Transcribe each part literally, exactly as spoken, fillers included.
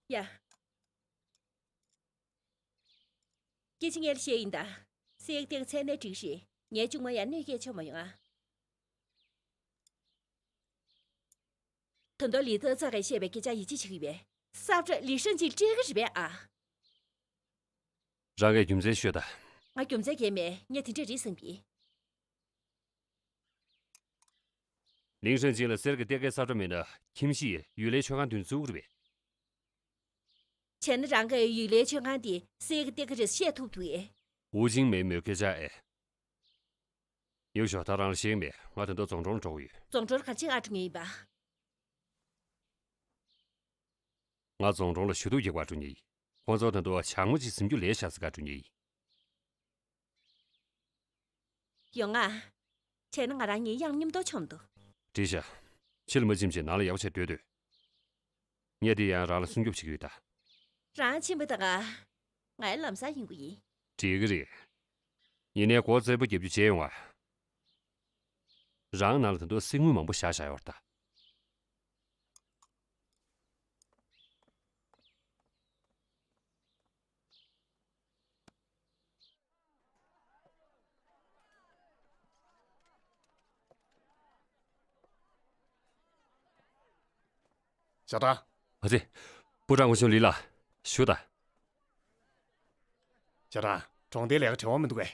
ཡ། སྐད་ཆ་ངས་ལ་བཤད་ཡིན་ད། སེ་ཡག་སྟེགས་ཚད་ནས་འགྲིག་རེད། ངའི་གཅུང་མོ་ཡང་གནོད་སྐྱེལ་ཆོག་མ་ཡོང་ཨ། ད་དུང་ལི་ཏི་ཙ་གིས་བཤད་པའི་སྐད་ཆ་ཡིད་ཆེས་བྱེད་ཀྱི་ཡོད་པས། ས་བཀྲ་ལི་ཧྲན་ཅིན་སྤྲད་ཀྱི་རེད་པས་ཨ། རང་གིས་རྒྱུ་མཚན་ཤོད་ད། ང་རྒྱུ་མཚན་གང་ཡང་མེད། ངས་དེ་འདྲས་རེད་བསམ་གྱི། ལིང་ཧྲན་ཅིན་ལ་གསེར་གྱི་གཏེར་ཁའི་ས་བཀྲ་མེད་ན་ཁྱིམ་གཞིས་ཡུལ་ལྷའི་མཆོད་ཁང་མདུན་བཙུགས་རེད་པས། བྱས་ན་རང་གིས་ཡུལ་ལྷའི་མཆོད་ཁང་དེ་གསེར་གྱི་གཏེར་ཁ་རེད་བཤད་ཐུབ་འདུག་ཨེ། ཝུ་ཅིང་མེའི་མོས་སྐད་ཆ་ཨེ། ཡུག་ཞོ་ད་རང་ལ་ཤེས་མེད། ང་ད་དུང་རྫོང་གྲོང་ལ་འགྲོ་གི་ཡོད། རྫོང་གྲོང་ལ་ག་ཅིག་ཨ་འགྲོ་ངེས་ཡིན་པ། ང་རྫོང་གྲོང་ལ་ཞུ་གཏུག་རྒྱག་པར་འགྲོ་ངེས་ཡིན། ཁོང་ཚོ་ད་དུང་ཇག་མོ་ཅིག་ཟིན་རྒྱུ་ལས་བཞག་ཟེར་ག་འགྲོ་ངེས་ཡིན། ཡོང་ང་། བྱས་ན་ང་རང་གཉིས་གཡང་མཉམ་དུ་མཆོང་འདུག་བྲིས་ཤག་ཕྱི་ལ་མ་ཕྱིན་བྱས་ནང་ལ་ཡག་པོ་བྱས་སྡོད་སྡོད། ངས་འདི་ཡང་རང་ལ་སྲུང་སྐྱོབ་བྱེད་ཀྱི་ཡོད་ད། རང་ཕྱིན་པ་ད་ག་ང་ཡི་ལམ་སང་ཡིན་དགོས་ཡིན། འགྲིག་གི་རེད། ཡིན་ནའི་སྒོ་རྩེ་པོ་བརྒྱབ་རྒྱུ་བྱས་ཡོང་ང་། རང་ནང་ལ་ད་དུང་གསེར་དངུལ་མང་པོ་བཞག་བཞག་ཡོད་རེད་ད། ཞའོ་ཀྲང་། ཨ་ཙི། པུའུ་ཀྲང་སྐུ་ཞབས་ལི་ལགས། བཞུགས་དང་། ཞའོ་ཀྲང་། གྲོང་སྡེའི་ལས་ཀ་བྲེལ་བ་མི་འདུག་གས།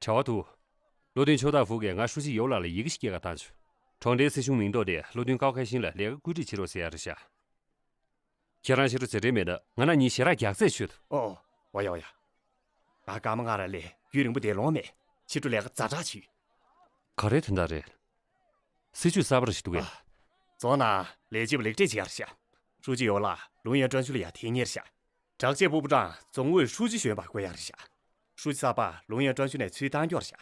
བྲེལ་བ་འདུག་བློ་མཐུན་ཆོས་བདག་ཧྥུ་གིས་ང་ཧྲུའུ་ཅི་ཡོ་ལགས་ལ་ཡི་གེ་ཞིག་སྐྱེལ་ག་བཏང་བྱུང་། གྲོང་སྡེའི་སྲིད་གཞུང་མིང་ཐོག་ནས་བློ་མཐུན་ཀའོ་ཁེ་ཤིན་ལ་ལས་ཀ་བཀོད་སྒྲིག་བྱེད་རོགས་ཟེར་ཡ་རེད་ཤག་ཁྱེད་རང་ཕྱི་དྲོ་མཛད་བྲེལ་མེད་ན་ང་རང་གཉིས་ཞལ་རག་རྒྱག་རྩད་ཆོད་དོ། ཨོ། འོ་ཡ་འོ་ཡ། ང་སྐར་མ་ལྔ་ར་ལས་རྒྱུན་རིང་པོ་བསྡད་ལོང་མེད། ཕྱི་དྲོ་ལས་ཀ་ཛ་དྲག་བྱོས། ག་རེ་དོན་དག་རེད། སྲིད་ཇུས་གསར་པ་རེ་ཞིག་འདུག་གས། ཨ། རྫོང་ནང་ལས་བྱེད་པ་ལེགས་གྲས་བྱེད་ཡ་རེད་ཤག་ཧྲུའུ་ཅི་ཡོ་ལགས་ལུང་ཡོན་ཀྲང་ཞུ་ལ་ཡ་དེ་ཉེར་ཤག་དྲག་ཆས་པུའུ་པུའུ་ཀྲང་རྫོང་ཨུའི་ཧྲུའུ་ཅི་གཞོན་པ་དགོས་ཡ་རེད་ཤག་ཧྲུའུ་ཅི་གསར་པ་ལུང་ཡོན་ཀྲང་ཞུ་ནས་ཚུར་བཏང་རྒྱུ་རེད་ཤག་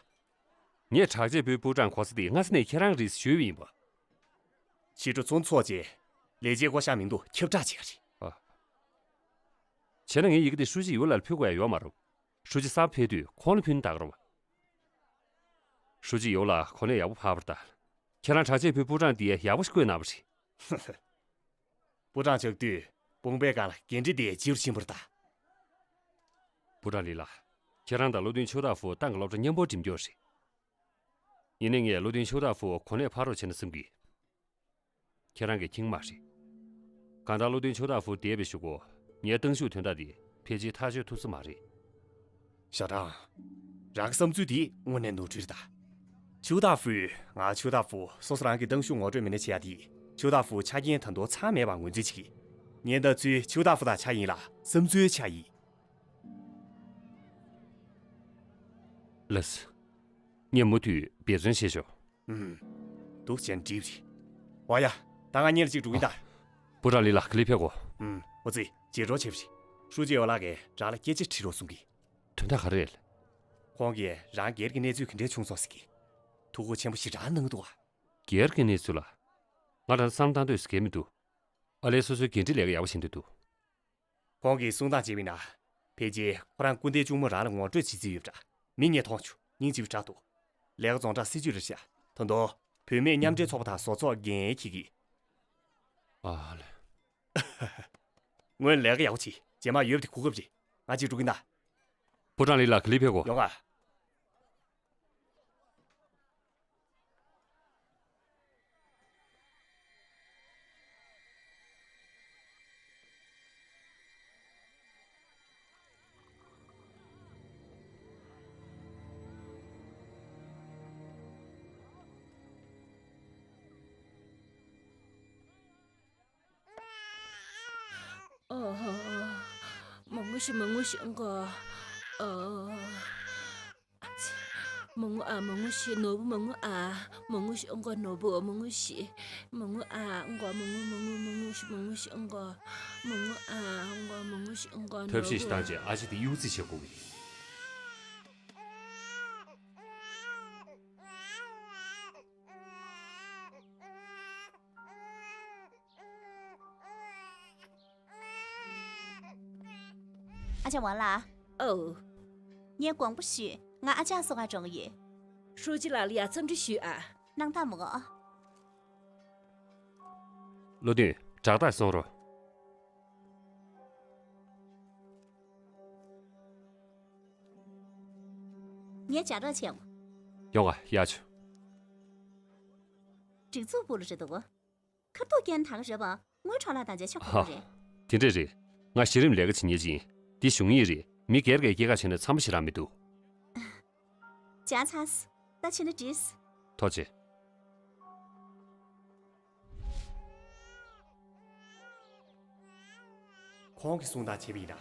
ངས་དྲག་ཆས་པུའུ་པུའུ་ཀྲང་གོ་ས་དེ་སྔ་ས་ནས་ཁྱེད་རང་རེད་ཞུས་པ་ཡིན་པ། ཕྱི་དྲོ་ཚོགས་འདུ་ཚོགས་རྗེས་ལས་བྱེད་བསྐོ་གཞག་མིན་འདུག་ཁྱབ་བསྒྲགས་བྱེད་ཀྱི་རེད། ཨ། བྱས་ན་ངས་ཡི་གེ་དེ་ཧྲུའུ་ཅི་ཡོ་ལགས་ལ་ཕུལ་དགོས་ཡ་ཡོད་མ་རེད། ཧྲུའུ་ཅི་གསར་ཕེབས་དུས་ཁོང་ལ་ཕུལ་ན་ད་ག་རེད་པ། ཧྲུའུ་ཅི་ཡོ་ལགས་གོ་གནས་ཡག་པོ་ཕབ་པ་རེད་ད། ཁྱེད་རང་དྲག་ཆས་པུའུ་པུའུ་ཀྲང་དེ་ཡག་པོ་ཞིག་བསྐོས་གནང་བ་རེད། པུའུ་ཀྲང་ཆགས་དུས་དཔུང་པའི་སྒང་ལ་འགན་འཁྲི་དེ་ལྗིད་རུ་ཕྱིན་པ་རེད་ད། པུའུ་ཀྲང་ལི་ལགས། ཁྱེད་རང་དང་བློ་མཐུན་ཆོས་བདག་ཧྥུ་ཏང་གི་སློབ་གྲྭ་མཉམ་པོ་འགྲིམ་རྒྱུ་རེད། ཡིན་ནའི་ངས་བློ་མཐུན་ཆོས་བདག་ཧྥུ་གོ་གནས་ཕབ་རོགས་བྱས་ན་བསམ་གི། ཁྱེད་རང་གིས་མཁྱེན་གྱི་མ་རེད། གང་ལྟར་བློ་མཐུན་ཆོས་བདག་ཧྥུ་འདས་པའི་གཞུག་གུ་ངའི་ཏང་ཞུགས་དོན་དག་འདི་ཕལ་ཆེར་ཐག་གཅོད་ཐུབ་ས་མ་རེད། ཞའོ་ཀྲང་། རང་གི་བསམ་ཚུལ་འདི་དངོས་གནས་ནོར་འཁྲུལ་རེད་ད། ཆོས་བདག་ཧྥུ། ང་ཆོས་བདག་ཧྥུ་སོ་སོ་རང་གི་ཏང་ཞུགས་ངོ་སྤྲོད་མི་སྣ་བྱེད་ཡ་དེ་ཆོས་བདག་ཧྥུ་ཆ་རྐྱེན་ད་དུང་ཚང་མེད་པ་ངོས་འཛིན་བྱེད་ཀྱི། ངས་ད་ཚུལ་ཆོས་བདག་ཧྥུ་དང་ཆ་ཡིན་ལ་བསམ་ཚུལ་ཆ་ཡིན། ལགས་སོ། ངས་མུ་མཐུད་འབད་བརྩོན་བྱེད་ཆོག་ཨུམ། འདུག་བྱས་ན་འགྲིག་རེད། འོ་ཡ། ད་ང་གཉིས་ལ་གཅིག་འགྲོ་གི་ཡིན་ད། པུའུ་ཀྲང་ལི་ལགས་ག་ལེར་ཕེབས་དགོས། ཨུམ། འོ་ཙི། རྗེས་འགྲོ་བྱེད་པ་རེད། ཧྲུའུ་ཅི་ཡོ་ལགས་ཀྱིས་རང་ལ་སྐད་ཆ་དྲིས་རོགས་གསུང་གི། དོན་དག་ག་རེ་རེད། ཁོང་གིས་རང་སྒེར་གྱི་གནས་ཚུལ་ག་འདྲས་བྱུང་སོང་ཟེར་གི། ཐུགས་ཁུར་ཆེན་པོ་ཞེ་དྲག་གནང་གི་འདུག་ག་སྒེར་གྱི་གནས་ཚུལ་ལ། ང་རང་བསམ་བློ་བཏང་འདོད་ཟེར་མཁན་མི་འདུག་ཨ་ལས་སོ་སོའི་འགན་འཁྲི་ལས་ཀ་ཡག་པོ་བྱེད་འདོད་འདུག་ཁོང་གིས་གསུང་སྟངས་བྱས་པ་ཡིན་ན། ཕལ་ཆེར་ཁོ་རང་སྐུ་ཟླའི་གཅུང་མོ་རང་ལ་ངོ་སྤྲོད་བྱེད་རྩིས་ཡོད་པ་འདྲ། མི་སྙན་མཐོང་བྱུང་། སྙིང་རྗེ་པོ་དྲག་འདུག་ལས་ཀ་རྫོང་ཁྲག་སྲིད་ཇུས་རེད་ཤག་ད་དུང་བུད་མེད་མཉམ་འབྲེལ་ཚོགས་པ་དང་བཟོ་ཚོགས་འགན་འཁྱེར་གྱི། ཨ་ལས། སྔོན་ལས་ཀ་ཡག་པོ་བྱེད། རྗེས་མ་ཡོད་པ་དེ་གོ་སྐབས་རེད། ང་གཅིག་འགྲོ་གི་ཡིན་ད། པུའུ་ཀྲང་ལི་ལགས་ག་ལེར་ཕེབས་དགོས། ཡོང་ང་། ཨོ། མོ་ངུ་ཤི་མོ་ངུ་ཤི་མགོ། ཨོ། ཨ་ཙི། མོ་ངུ་ཨ་མོ་ངུ་ཤི་ནོར་བུ་མོ་ངུ་ཨ། མོ་ངུ་ཤི་མགོ་ནོར་བུ་མོ་ངུ་ཤི། མོ་ངུ་ཨ་མགོ་མོ་ངུ་མོ་ངུ་མོ་ངུ་ཤི་མོ་ངུ་ཤི་མགོ། མོ་ངུ་ཨ་མགོ་མོ་ངུ་ཤི་མགོ་ནོར་བུ། ཐབས་ཤེས་ཤིག་བཏང་རྗེས་ཨ་ཅེ་དེ་གཡུག་རྩིས་བྱེད་དགོས་ཀྱི་རེད། ཨ་ཅག་ཝང་ལགས། ཨོ། ངས་དགོངས་པ་ཞུས། ང་ཨ་ཅག་སོ་ག་འགྲོ་གི་ཡོད། ཧྲུའུ་ཅི་ལགས་ལ་ཡ་འཚམས་འདྲི་ཞུས་ཨ། གནང་དང་མོ། བློ་མཐུན། དྲག་རྟགས་གསུང་རོགས། ངས་ལྗགས་སྒྲོག་བྱས་འོང་། ཡོང་ང་། ཡག་བྱུང་། སྒྲིག་འཛུགས་སྦུག་ལ་རེད་འདུག་གོ། ཁ་ཐུག་རྐྱེན་ད་ག་རེད་པ། དངུལ་འཕྲོ་བརླག་དང་བྱས་ཆོག་གི་རེད། དེ་འདྲས་རེད། ང་གཞི་རིམ་ལས་ཀ་བྱེད་མཁན་ཅིག་ཡིན། འདི་གཞུང་ཡིན་རེད། མི་སྒེར་གྱི་སྐྱེད་ཀ་བྱས་ན་འཚམས་པོ་ཞེ་དྲག་མི་འདུག་ཇ་ཚ། ད་ཕྱིན་ན་འགྲིག་ཐུགས་རྗེ་ཆེ། ཁོང་གིས་གསུང་སྟངས་བྱས་པ་ཡིན་ན།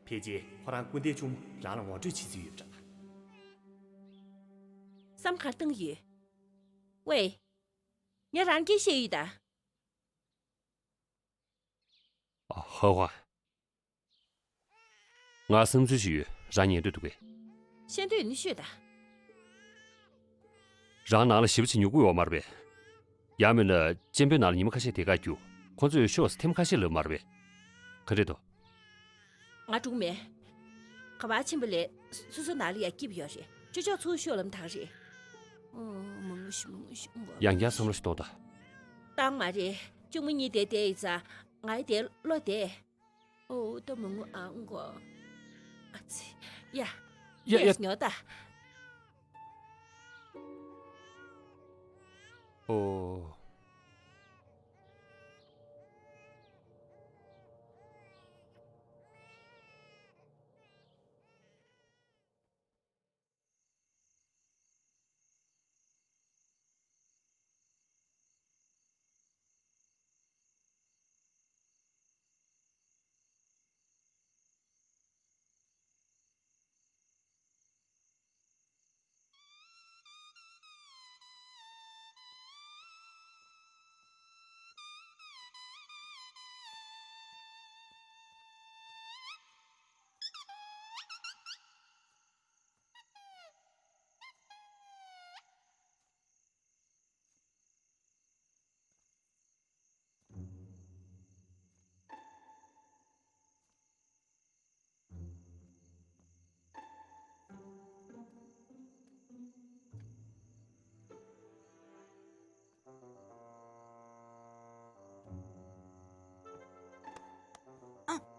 ཕལ་ཆེར་ཁོ་རང་སྐུ་ཟླའི་གཅུང་མོ་རང་ལ་ངོ་སྤྲོད་བྱེད་རྩིས་ཡོད་པ་འདྲ། བསམ་གར་བཏང་ཡོད། ཝེ། ངས་རང་གིས་བཤད་ཡོད་ད། ཧོ་ཧོ། ང་བསམ་ཚུལ་ཞིག་ཡོད། རང་ཉན་འདོད་འདུག་གས། ཤེས་འདོད་ནི་ཤོད་ད། རང་ནང་ལ་ཞེ་པོ་ཅིག་ཉོབ་ཀྱི་ཡོད་མ་རེད་པས། ཡང་མིན་ན་གཅེན་པོའི་ནང་ལ་ཉི་མ་ཁ་ཤས་བསྡད་ག་རྒྱུ། ཁོ་ཚོས་ཤོག་ཐེམ་ཁ་ཤས་ལབ་མ་རེད་པས། ག་འདྲས་འདུག་ང་འགྲོ་གི་མེད། ག་པར་ཕྱིན་པ་ལས་སོ་སོའི་ནང་ལ་ཡར་སྐྱིད་པ་ཡོད་རེད། ཅོ་ཅོག་ཚུར་ཤོག་ལབ་ན་ད་ག་རེད། ཨོ། མང་པོ་ཞིག་མང་པོ་ཞིག་ཨང་གོ། ཡང་བསྐྱར་བསམ་བློ་ཞིག་གཏོང་དང་། བཏང་མ་རེད། གཅུང་མོ་གཉིས་དེ་བསྡད་ཡོད་ཙང་ང་ཡི་དེ་བློ་བདེ། ཨོ། ད་མང་པོ་ཨང་གོ། ཨ་ཙི། ཡ། ཡ་ཡ། ཉོ་ད། ཨོ།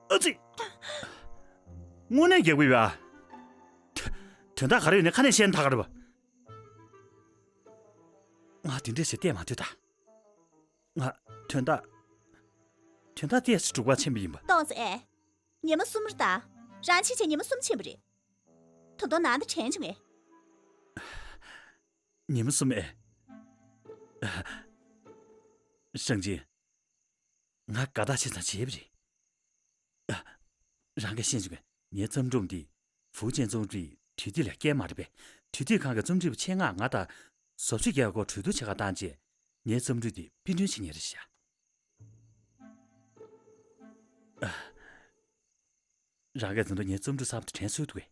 ཨ་ཙི། དངོས་གནས་རྒྱག་གི་ཡོད་ཨ། དོན་དག་ག་རེ་ཡོད་ནས་ཁ་ནས་བཤད་ན་ད་ག་རེད་པ། ང་དེ་འདྲས་ཞིག་བལྟས་མ་ཐུབ་ད། ང་དོན་དག་དོན་དག་ཏོག་ཙམ་འབྲུག་པ་ཆེན་པོ་ཡིན་པ། ཏོག་ཙམ་ཨེ། ཉི་མ་གསུམ་རེད་ད། རང་ཕྱིན་ཆད་ཉི་མ་གསུམ་ཕྱིན་པ་རེད། ད་དུང་ནང་དུ་དྲན་བྱུང་ངས། ཉི་མ་གསུམ་ཨེ། ཧྲང་ཅིན། ང་དགའ་ཐག་ཆོད་ཙམ་བྱས་པ་རེད། རང་གིས་ཤེས་བྱུང་ངས། ངའི་རྩམ་སྒྲུང་འདི་ཧྥུའུ་ཅན་རྩོམ་སྒྲིག་དུས་དེབ་ལ་སྐྱེལ་མ་རེད་པས། དུས་དེབ་ཁང་གི་རྩོམ་སྒྲིག་པ་ཆེད་མངགས་ང་དང་བཟོ་བཅོས་རྒྱག་སྐོར་གྲོས་བསྡུར་བྱེད་གར་བཏང་རྗེས། ངའི་རྩོམ་སྒྲུང་དེ་དཔེ་སྐྲུན་བྱེད་མཁན་རེད་ཤག་རང་གིས་ད་དུང་ངའི་རྩོམ་སྒྲུང་གསར་པ་དེ་དྲན་སོང་འདུག་གས།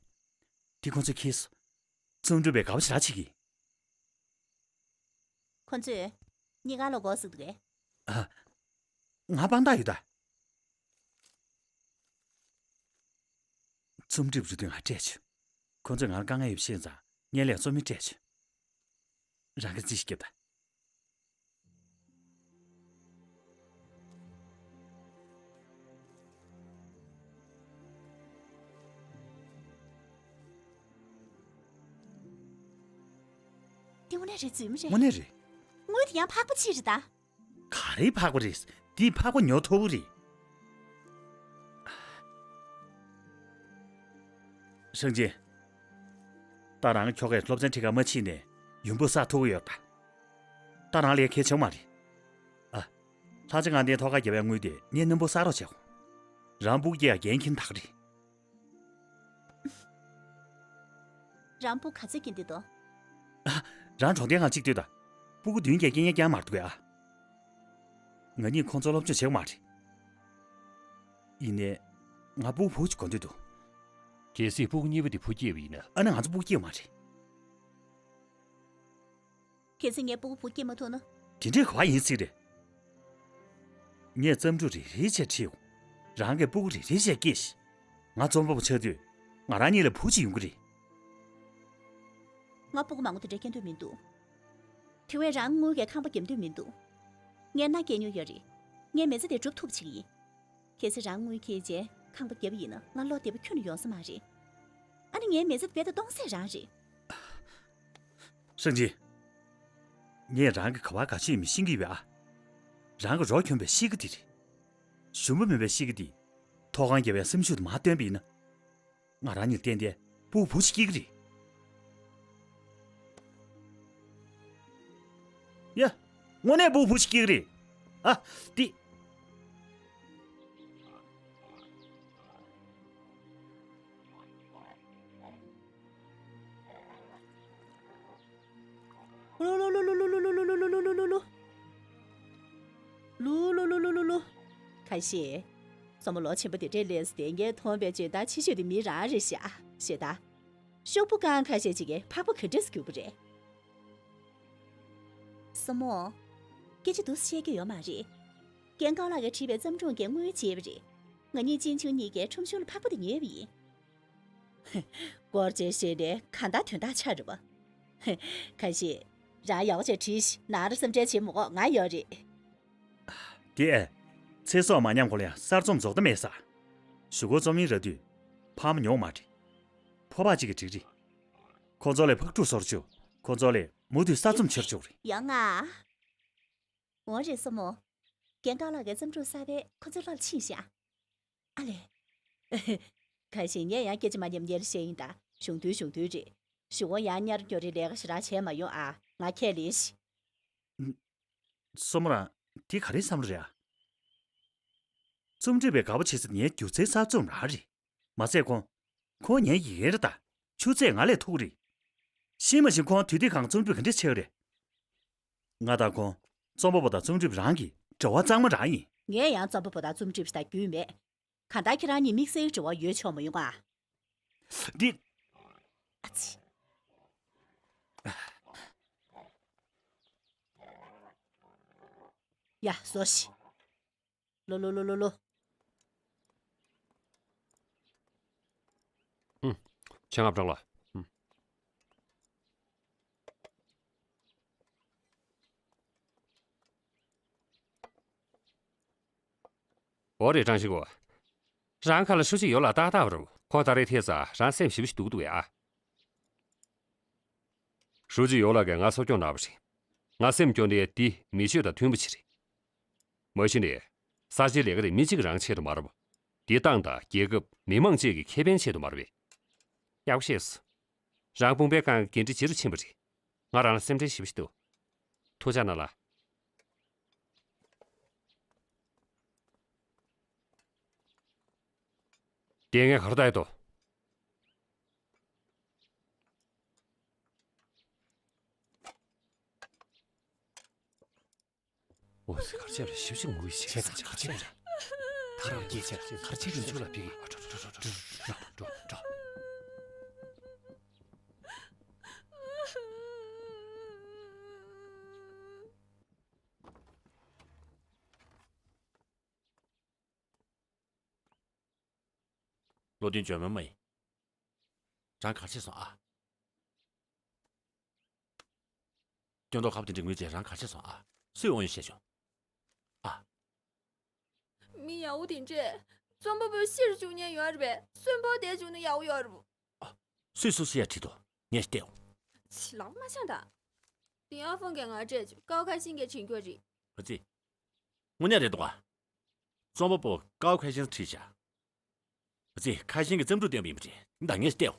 དེ་ཁོ་ཚོས་ཁྱེར་སོང་། རྩོམ་སྒྲུང་པས་དགའ་པོ་ཞེ་དྲག་བྱེད་ཀྱི། ཁོ་ཚོས་གཉིས་ཀ་ལོ་གོ་ཟིག་འདུག་གས། ཨ། ང་དཔང་རྟགས་ཡོད་ད། རྩོམ་སྒྲིག་རུ་དུས་ང་སྤྲད་བྱུང་། ཁོ་ཚོས་ང་ལ་དཀའ་ངལ་ཡོད་པ་ཤེས་ཙང་ངས་ལས་རྩོམ་ཡིག་སྤྲད་བྱུང་། རང་གིས་རྩིས་ཤིག་རྒྱོབ་དང་། འདི་དངོས་གནས་རེད། རྫུན་མ་རེད། དངོས་གནས་རེད། དངུལ་དེ་ཡང་ཕག་པ་ཅིག་རེད་ད། ག་རེའི་ཕག་པ་རེད། འདིས་ཕག་པ་ཉོ་ཐུབ་ཀྱི་རེད། ཧྲང་ཅིན། ད་རང་ཁྱོ་གས་སློབ་ཚན་ཁྲིད་ག་མ་ཕྱིན་ནས་ཡོང་འབབ་བསགས་ཐུབ་ཀྱི་ཡོད་ད། ད་རང་ལས་གལ་ཆེ་བ་མ་རེད། ཨ། ལྷ་ཆེན་ངག་ལྡན་ཐོག་ཁར་བརྒྱབ་པའི་དངུལ་དེ་ངས་སྣུམ་འབོར་བསགས་རོགས་བྱེད་དགོས། རང་སྤུ་གུ་སྐྱེ་ཡག་འགན་འཁྱེར་ན་ད་ག་རེད། རང་སྤུ་གུ་ག་ཚོད་སྐྱེ་འདོད་འདུག་ཨ། རང་གྲོང་སྡེའི་ནང་གཅིག་སྡོད་དང་། སྤུ་གུ་བདུན་བརྒྱད་སྐྱེ་མཁན་རྐྱང་མ་གཏོགས་ཨ། ང་གཉིས་ཁོང་ཚོར་སློབ་སྦྱོང་བྱེད་དགོས་མ་རེད། ཡིན་ནའི། ང་སྤུ་གུ་བུ་གཅིག་དགོས་འདོད་འདུག་གལ་སྲིད་སྤུ་གུ་གཉིས་པ་དེ་བུ་སྐྱེས་པ་ཡིན་ན། ཨ་ནི་ང་ཚོ་སྤུ་གུ་སྐྱེས་མ་རེད། གལ་སྲིད་ངའི་སྤུ་གུ་བུ་སྐྱེས་མ་ཐུབ་ན། དེ་འདྲའི་ག་པར་ཡིན་སྲིད་རེད། ངས་རྩམ་སྒྲུང་རེ་རེ་བྱས་ཁྲིད་ཡོང་། རང་གིས་སྤུ་གུ་རེ་རེ་བྱས་སྐྱེས་ཤིག་ང་རྩོམ་པ་པོ་ཆགས་དུས་ང་རང་གཉིས་ལ་བུ་གཅིག་ཡོང་གི་རེད། ང་སྤུ་གུ་མང་པོ་དེ་འདྲ་སྐྱེ་འདོད་མི་འདུག་དེ་བས་རང་དངུལ་གྱི་ཁང་པ་རྒྱབ་འདོད་མི་འདུག་ངས་མནའ་སྐྱེལ་མྱོང་ཡོད་རེད། ངས་མི་ཚེ་དེ་སྒྲུབ་ཐུབ་པ་བྱེད་ཀྱི་ཡིན། གལ་སྲིད་རང་དངུལ་ཁྱེར་རྗེས་ཁང་པ་བརྒྱབ་པ་ཡིན་ན་ང་བློ་བདེ་པོ་ཁྱོན་ནས་ཡོང་ས་མ་རེད། ཨ་ནི་ངའི་མི་ཚེ་དེ་རྦད་དེ་སྟོང་ཟད་རང་རེད། སངས་རྒྱས། ངས་རང་གི་ག་བ་ག་ཤེད་མི་ཤེས་ཀྱི་ཡོད་ཨ། རང་གི་རོ་གྱོན་པའི་གཤིས་ཀ་དེ་རེད། ཞུམ་པ་མེད་པའི་གཤིས་ཀ་དེ། ཐོག་ཁང་རྒྱབ་པའི་སེམས་ཤུགས་དེ་མར་བཏོན་པ་ཡིན་ན། ང་རང་ཉིད་ཏན་ཏན་སྤུ་བུ་ཞིག་སྐྱེ་གི་རེད། ཡ། དངོས་གནས་སྤུ་བུ་ཞིག་སྐྱེ་གི་རེད། ཨ། འདི། ལུ་ལུ་ལུ། ཁ་ཤས། སྲུ་མོ་ལོ་ཆེན་པོ་དེ་འདྲས་སླེབས་སོང་དེ་ངས་མཐོང་བའི་འཇོན་ཐང་ཆེ་ཤོས་དེ་མི་རང་རེད་ཤག་ཤེས་ད། ཤོག་བུ་རྐང་ཁ་ཤས་ཅིག་གིས་ཕག་པ་ག་འདྲས་སེ་རྒྱུག་པ་རེད། སྲུ་མོ། སྐད་ཆ་འདུག་སེ་བཤད་རྒྱུ་ཡོད་མ་རེད། རྒན་རྒོན་ལགས་ཀྱིས་བྲིས་པའི་བརྩམས་སྒྲུང་གི་དངུལ་བརྗེས་པ་རེད། ང་གཉིས་གཅེན་གཅུང་གཉིས་ཀས་ཁྲོམ་གཞུང་ལ་ཕག་པ་དེ་ཉོས་པ་ཡིན། སྐོར་བྱས་བཤད་ནས་གང་ལྟར་དོན་དག་ཆགས་རེད་པ། ཁ་ཤས། རང་ཡག་པོ་བྱས་བྲིས་ཤིག་ནང་ར་སེམས་ཁྲལ་བྱེད་མི་དགོས། ང་ཡོད་རེད། དེ། ཚེ་སྲོག་མ་ཉམས་གོང་ལ་ཡང་གསར་རྩོམ་རྫོགས་མཐའ་མེད་ས། གཞུག་གུ་རྩོམ་ཡིག་རག་དུས། ཕ་མ་ཉོ་མ་བྲི། ཕོ་བ་གཅིག་གིས་འགྲིག་རེད། ཁོ་ཚོ་ལས་ཕག་ཕྲུག་བཟོ་རུ་བཅུག་ཁོ་ཚོ་ལས་མུ་མཐུད་གསར་རྩོམ་བྱེད་རུ་བཅུག་རེད། ཡང་ང་། འོ་རེད་སྲུ་མོ། རྒན་རྒོན་ལགས་ཀྱི་བརྩམས་སྒྲུང་གསར་པ་ཁོ་ཚོའི་བློར་ཕྱིན་ཤག་ཨ་ལས། ཁ་ཤས་ངས་ཡང་སྐད་ཆ་མ་ཉམས་ཉེར་བཤད་ཡིན་ད། གཞུང་དོན་གཞུང་དོན་རེད། གཞུག་གུ་ཡང་གཉའ་རོ་སྐྱོར་རེས་ལས་ཀ་ཞེ་དྲག་བྱས་མ་ཡོང་ཨ། ང་ཁས་ལེན་ཤིག་སྲུ་མོ་རང་དེ་ག་རེའི་བསམ་བློ་རེད་ཨ། རྩོམ་སྒྲིག་པས་དགའ་པོ་བྱེད་ས་ངའི་སྒྱུ་རྩལ་གསར་རྩོམ་རང་རེད། མ་ཟད་ཁོང་། ཁོང་ངའི་ཡི་གེ་རེད་ད། ཆུ་ཚད་ང་ལས་མཐོ་གི་རེད། ཤེས་མ་ཤེས་ཁོང་དུས་དེབ་སྒང་རྩོམ་སྒྲིག་ག་འདྲས་བྱེད་ཀྱི་རེད། ང་དང་ཁོང་། རྩོམ་པ་པོ་དང་རྩོམ་སྒྲིག་པ་རང་གི་འབྲེལ་བ་གཙང་མ་རང་ཡིན། ངས་ཡང་རྩོམ་པ་པོ་དང་རྩོམ་སྒྲིག་པ་ཞིག་དང་རྒྱུས་མེད། གང་ལྟར་ཁྱེད་རང་གཉིས་དམིགས་བསལ་འབྲེལ་བ་ཡོད་ཆོག་མ་ཡོང་ཨ། འདི། ཨ་ཙི། ཡ་བཟོ་ཤིག་ལོ་ལོ་ལོ་ལོ་ལོ། ཨུམ། ཆེད་མངགས་ཀྲང་ལགས། ཨུམ། འོ་རེད་ཀྲང་ཞི་གོ། རང་ཁ་ལ་ཧྲུའུ་ཅི་ཡོ་ལགས་ཏག་ཏག་རེད། ཁོང་ད་རེས་ཐད་ས་རང་སེམས་ཞིབ་ཞིབ་འདུག་འདུག་ཡ། ཧྲུའུ་ཅི་ཡོ་ལགས་ཀྱིས་ང་འཚོ་སྐྱོང་གནང་བ་རེད། ང་སེམས་སྐྱོ་ནས་འདི་མི་ཆོས་དང་མཐུན་པ་ཅིག་རེད། མ་གཞི་ནས། གསར་བརྗེའི་ལས་ཀ་དེ་མི་གཅིག་རང་ཆེད་དུ་མ་རེད་པ། འདི་ཏང་དང་རྒྱལ་ཁབ་མི་མང་བཅས་ཀྱི་ཁེ་ཕན་ཆེད་དུ་མ་རེད་པས། ཡག་པོ་ཤེས་སོང་། རང་དཔུང་པའི་རྐང་འགན་འཁྲི་ལྗིད་རུ་ཕྱིན་པ་རེད། ང་རང་ལ་སེམས་ཁྲལ་ཞེ་པོ་ཞིག་འདུག་ཐུགས་ཅག་གནང་ལ། དེ་ངས་ག་རེ་ལྟ་ཡི་འདུག་འོ་ཙི་གར་ཆེར་ཞིབ་ཞིབ་ངུ་ཡི་ཆེ་ཙང་གར་ཆེར་ད་རང་སྐྱེས་ཆེར་གར་ཆེར་རིན་ཆུ་ལ་ཕིག་འགྲོ་འགྲོ་འགྲོ། བློ་མཐུན་འཇོན་མོ་མ་ཡིན། རང་གར་ཆེར་སོང་ཨ། སྐྱོན་འདོགས་ཁབ་དེ་འདྲ་ངུས་བྱས་རང་གར་ཆེར་སོང་ཨ། སུས་དབང་ཡོད་བཤད་བྱུང་། ཨ། མི་ཡག་པོ་དེ་འདྲས་རྩོམ་པ་པོ་ཤི་རུ་བཅུག་མཁན་ཡོད་རེད་པས། གསོན་པོ་དེ་བཅུག་ན་ཡག་པོ་ཡོད་རེད་པོ། ཨ། སུས་སུ་སུ་ཡ་ཁྲིད་དོ། ངས་བལྟས་འོ། ཕྱི་ལོགས་མ་བྱང་ད། དེ་ཨ་ཧྥང་གིས་ང་སྤྲད་བཅུག་ཀའོ་ཁ་ཤིན་གྱིས་དྲན་རྒྱུ་རེད། ཨ་ཙི། དངོས་གནས་རེད་འདུག་ག་རྩོམ་པ་པོ་ཀའོ་ཁ་ཤིན་ཁྲིད་བྱ། ཨ་ཙི། ཁ་ཤིང་གི་བརྩམས་སྒྲུང་བསྟན་པ་ཡིན་པ་རེད། ད་ངས་བལྟས་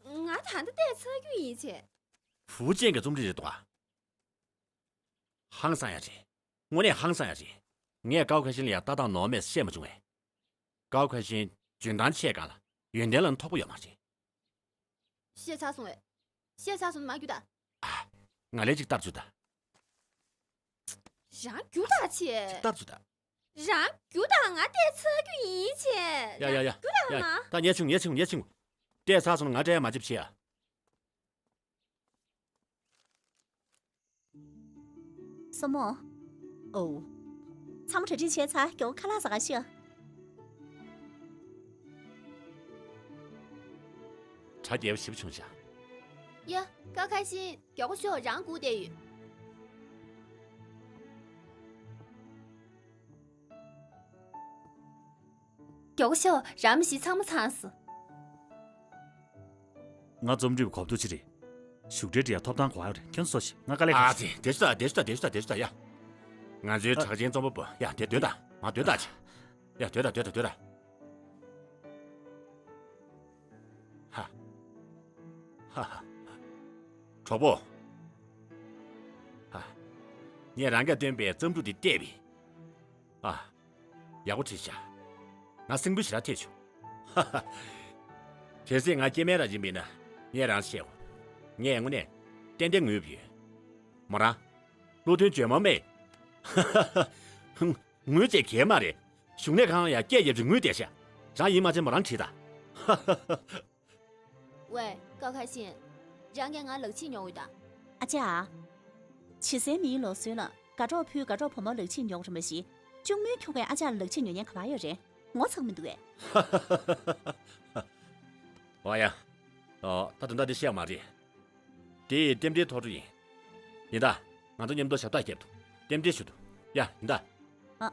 འོ། ང་ད་ལྟ་བལྟས་ཚར་རྒྱུ་ཡིན་ཆེ། ཧྥུའུ་ཅན་གྱི་རྩོམ་སྒྲིག་རེད་འདུག་ག་ཧང་སང་ཡ་རེད། དངོས་གནས་ཧང་སང་ཡ་རེད། ངས་ཀའོ་ཁ་ཤིན་ལ་ཡ་ལྟ་སྟངས་ནོར་མེད་བཤད་མ་བྱུང་ངས། ཀའོ་ཁ་ཤིན་འཇོན་ཐང་ཆེ་ག་ལ་ཡོན་ཏན་ལ་མཐོ་པོ་ཡོད་མ་རེད། བཤད་ཚར་སོང་ངས། བཤད་ཚར་སོང་ན་མ་རྒྱུག་ད། ཨ། ང་ལས་ཅིག་ལྟར་བཅུག་ད། རང་རྒྱུག་ད་ཆེ། ཅིག་ལྟར་བཅུག་ད། རང་རྒྱུག་ད། ང་བལྟས་ཚར་རྒྱུ་ཡིན་ཆེ། ཡ་ཡ་ཡ། རང་རྒྱུག་ད་ཡ། མ། ད་ཉལ་ཆུང་ཉལ་ཆུང་ཉལ་ཆུང་། བལྟས་ཚར་སོང་ན་ང་འདྲ་མ་བྱེད་བྱེད་ཨ། སྲུ་མོ། ཨོ། ཚང་མ་གྲ་སྒྲིག་བྱས་ཚར། མགྱོགས་པོ་ཁ་ལག་ཟ་ག་ཤོག་གྲ་རྒྱས་པོ་ཞེ་པོ་བྱུང་ཤག་ཡ། ཀའོ་ཁ་ཤིན། མགྱོགས་པོ་ཤོག་རང་སྒུག་བསྡད་ཡོད། མགྱོགས་པོ་ཤོག་རང་མི་ཞིག་ཚང་མ་ཚང་སོང་། ང་རྩོམ་སྒྲིག་པ་གོ་བསྡུར་ཅིག་རེད། བཞུགས་གྲལ་འདི་ཡ་ཐོབ་ཐང་གོ་ཡ་རེད། ཁྱོད་ཚོ་ཞིག་ང་དཀའ་ལས་ཁག་ཨ་ཙི། དེ་ཤི་ད་དེ་ཤི་ད་དེ་ཤི་ད་དེ་ཤི་ད་ཡ། ང་ཚོའི་ཨ། གྲགས་ཅན་རྩོམ་པ་པོ་ཡ་དེ་སྡོད་ད། མ་སྡོད་ད་ཅི། ཡ་སྡོད་ད་སྡོད་ད་སྡོད་ད། ཧ། ཧ་ཧ། གྲོགས་པོ། ཧ། ངས་རང་གིས་བཏོན་པའི་རྩོམ་ཕྲུག་དེ་བལྟས་པས། ཨ། ཡག་པོ་བྲིས་ཤག་ང་སེམས་འགུལ་ཞེ་དྲག་ཐེབས་བྱུང་། ཧ་ཧ། གལ་སྲིད་ང་སྐྱེ་དམན་རང་བཞིན་པ་ཡིན་ན་ངས་རང་བཤད་གོ། ངས་དངོས་གནས་ཏན་ཏན་ངུས་ཡོད། མོ་རང་། བློ་མཐུན་ཇོ་མོ་མེ། ཧ་ཧ་ཧ། ངུས་བྱས་གལ་མ་རེད། བཞུགས་གནས་ཁང་ཡ་སྐད་རྒྱབ་ཅིག་ངུས་བསྡད་ཤག་རང་ཡིན་མ་བྱེད་མོ་རང་བྲིས་ད། ཧ་ཧ་ཧ། ཝེ། ཀའོ་ཁ་ཤིན། རང་གིས་ང་ལག་ཕྱིས་ཉོ་འོས་ད། ཨ་ཅག་ཇི་སྲིད་མིའི་ལོ་སྲོལ་ལ་དགའ་གྲོགས་ཕུའི་དགའ་གྲོགས་བུ་མོ་ལག་ཕྱིས་ཉོ་རེད་མ་གཞི། གཅུང་མོའི་ཁྱོ་གའི་ཨ་ཅག་ལག་ཕྱིས་ཉོ་མཁན་ག་པར་ཡོད་རེད། ངོ་ཚ་གི་མི་འདུག་གས། ཨོ་ཡ། ཨོ། ད་དོན་དག་འདི་བཤད་མ་རེད། དེ་རྟེན་འབྲེལ་ཐོག་འཕྲོ་ཡིན། ཡིན་ད། ང་ཚོ་མཉམ་དུ་ཞབས་བཏགས་བརྒྱབ་འདུག་རྟེན་འབྲེལ་ཞུ་འདུག་ཡ་ཡིན་ད། ཨ།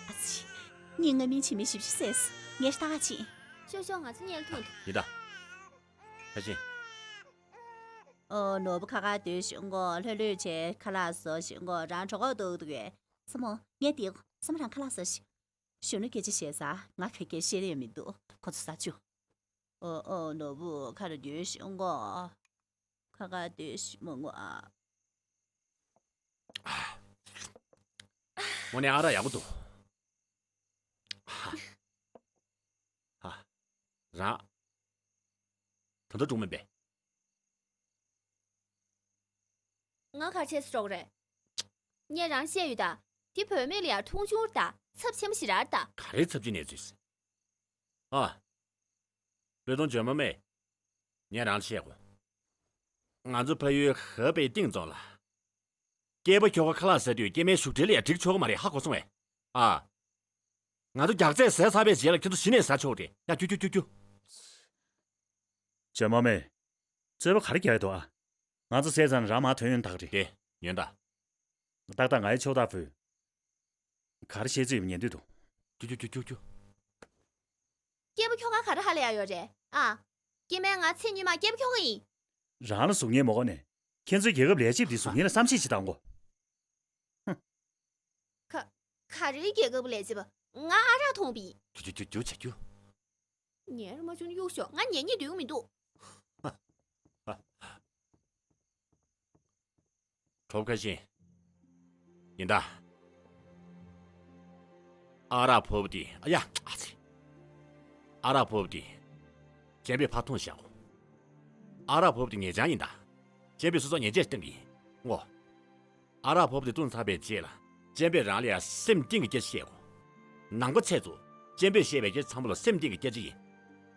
ཨ་ཙི། ངས་སྔ་མིན་ཕྱི་མིན་ཞིབ་ཞིབ་བསད་སོང་། ངས་ལྟ་ག་ཕྱིན། ཤོག་ཤོག་ང་ཚོ་གཉིས་ལ་ཐུག་འདུག་ཡིན་ད། ཁ་ཤས། ཨོ་ནོར་བུ་ཁ་ཁ་སྡོད་ཤོག་གོ། ལྷོད་ལྷོད་བྱས་ཁ་ལག་བཟོ་ཤོག་གོ། རང་གྲོད་ཁོག་ལྟོགས་འདུག་གས། སྲས་མོ་ངས་འདི་སྲས་མོ་རང་ཁ་ལག་བཟོ་ཤིག་གཞོན་ནུ་སྐད་ཆ་བཤད་ས་ང་ག་གེ་བཤད་ཡ་མི་འདུག་ཁོ་ཚོ་ཟ་བཅུག་ཨོ་ཨོ་ནོར་བུ་ཁ་ལ་སྡོད་ཤོག་གོ། ཁ་ཁ་སྡོད་ཤོག་མོ་ངོ་ཨ། དངོས་གནས་ཨ་རག་ཡག་པོ་འདུག་ཧ། ཧ། རང་། ད་ལྟ་འགྲོ་མིན་པས། ང་ག་རེ་བྱས་སུ་འགྲོ་གི་རེད། ངས་རང་བཤད་ཡོད་ད། དེ་བུད་མེད་ལ་ཡ་མཐོང་ཆུང་རེད་ད། ཚབས་ཆེན་པོ་ཞེ་དྲག་རེད་ད། ག་རེ་ཚབས་ཆེན་གནས་ཚུལ། ཨ། བློས་གཏོང་འཇོན་མ་མེད། ངས་རང་ལ་བཤད་གོ། ང་ཚོ་ཕ་ཡུལ་ཧ་པའི་ཏིང་རྫོང་ལ། སྐྱེས་པ་ཁྱོ་ག་ཁ་ལག་ཟ་དུས་སྐྱེ་དམན་བཞུགས་གྲལ་ལ་ཡ་འགྲིག་ཆོག་གི་མ་རེད། ཧ་གོ་སོང་ངས། ཨ། ང་ཚོ་རྒྱགས་ཚད་ཟས་ཚར་བའི་རྗེས་ལ་ཁྱོད་ཚོ་གཞི་ནས་ཟ་ཆོག་རེད། ཡ་ཁྱུ་ཁྱུ་ཁྱུ་ཁྱུ། འཇོན་མ་མེད། རྩོད་པ་ག་རེ་རྒྱག་ཡ་འདུག་ཨ། ང་ཚོ་ཟས་ཚར་ན་རང་མར་ཐོན་ཡོང་ཐག་རེད། དེ་ཉོན་ད། ཏག་ཏག་ང་ཡི་ཕྱོགས་ཐག་ཕུད། ག་རེ་བཤད་རྩིས་ཡོད་ཉན་འདོད་འདུག་ཁྱུ་ཁྱུ་ཁྱུ་ཁྱུ་ཁྱུ། སྐྱེས་པ་ཁྱོ་ག་ག་རེ་ཧ་ལས་ཡ་ཡོད་རེད་ཨ། སྐྱེ་དམན་ང་ཚེ་སྔོན་མ་སྐྱེས་པ་ཁྱོ་ག་ཡིན། རང་ལ་གཟུགས་བརྙན་མ་དགོས་ནས། ཁྱེད་ཚོའི་རྒྱལ་ཁབ་ལས་བྱེད་པ་དེའི་གཟུགས་བརྙན་ལ་བསམ་ཤེས་བྱེད་དང་གོ། ཧུམ། ག- ག་རེའི་རྒྱལ་ཁབ་ལས་བྱེད་པ། ང་ཨ་རག་འཐུང་བ་ཡིན། ཁྱུ་ཁྱུ་ཁྱུ་ཁྱུ་ཁྱུ། ཉལ་མ་བྱུང་གཡུག་ཤོག་ང་ཉལ་སྙིང་འདོད་ཀྱི་མི་འདུག་གྲོགས་ཁ་ཤས། ཡིན་ད། ཨ་རག་ཕོར་པ་དེ། ཨ་ཡ། ཨ་ཙི། ཨ་རག་ཕོར་པ་དེ། སྤྱན་པས་ཕར་འཐུང་བཞག་གོ། ཨ་རག་ཕོར་པ་དེ་ངེད་ཅག་ཡིན་ད། སྤྱན་པས་སོ་སོ་ཉེས་ཆད་བཏང་གི་ཡིན། ངོ་། ཨ་རག་ཕོར་པ་དེ་བཏུང་ཚར་བའི་རྗེས་ལ། སྤྱན་པས་རང་ལ་ཡ་སེམས་གཏིང་གི་སྐད་ཆ་བཤད་གོ། ནང་པ་ཚོས་ཚོ། སྤྱན་པས་བཤད་པའི་སྐད་ཆ་ཚང་མ་ལ་སེམས་གཏིང་གི་སྐད་ཆ་ཡིན།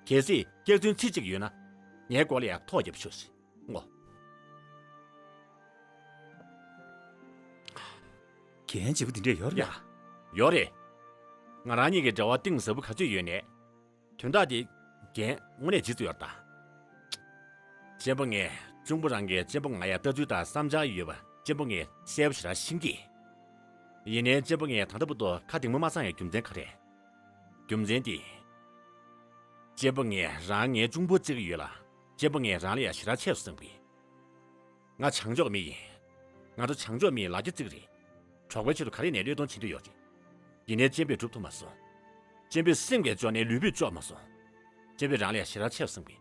གལ་སྲིད་སྐྱག་རྫུན་ཚིག་གཅིག་ཡོད་ན། ངའི་སྐོར་ལ་ཡ་ཐོ་རྒྱབ་ཤོག་ཟེར། ངོ་། རྒྱན་བརྗིད་པོ་འདི་འདྲས་ཡོད་རེད་ཡ། ཡོད་རེད། ང་རང་གཉིས་ཀྱི་འབྲེལ་བ་གཏིང་ཟབ་པོ་ག་ཚོད་ཡོད་ནའི། དོན་དག་འདི་རྒྱན་དངོས་གནས་ལྗིད་ཚོ་ཡོད་རེད་ད། གཅེན་པོ་ངས་གཅུང་པོ་རང་གིས་གཅེན་པོ་ང་ཡ་ལྟ་ཚུལ་དང་བསམ་འཆར་ཡོད་པ་གཅེན་པོ་ངས་གསལ་པོ་ཞེ་དྲག་ཤེས་ཀྱི། ཡིན་ནའི་གཅེན་པོ་ངས་ད་ལྟ་བར་དུ་ཁ་གདེང་མོ་མ་ཚང་ཡ་རྒྱུ་མཚན་ག་རེ། རྒྱུ་མཚན་འདི། གཅེན་པོ་ངས་རང་ངའི་གཅུང་པོ་བརྩི་གི་ཡོད་ལ། གཅེན་པོ་ངས་རང་ལ་ཡ་ཞེ་དྲག་ཆེ་བསམ་གི། ང་བྱང་ཕྱོགས་མི་ཡིན། ང་ཚོ་བྱང་ཕྱོགས་མིའི་ལ་རྒྱ་བརྩི་གི་རེད། གྲོགས་པོའི་ཆེད་དུ་ག་རེ་ནས་བློས་གཏོང་བྱེད་འདོད་ཡོད་རེད། ཡིན་ནའི་གཅེན་པོས་སྒྲུབ་ཐུབ་མ་སོང་། གཅེན་པོའི་སེམས་ཀྱིས་ལྕོགས་ནའི་ལུས་པོས་ལྕོགས་མ་སོང་། གཅེན་པོས་རང་ལ་ཡ་ཞེ་དྲག་ཆེ་བསམ་གི།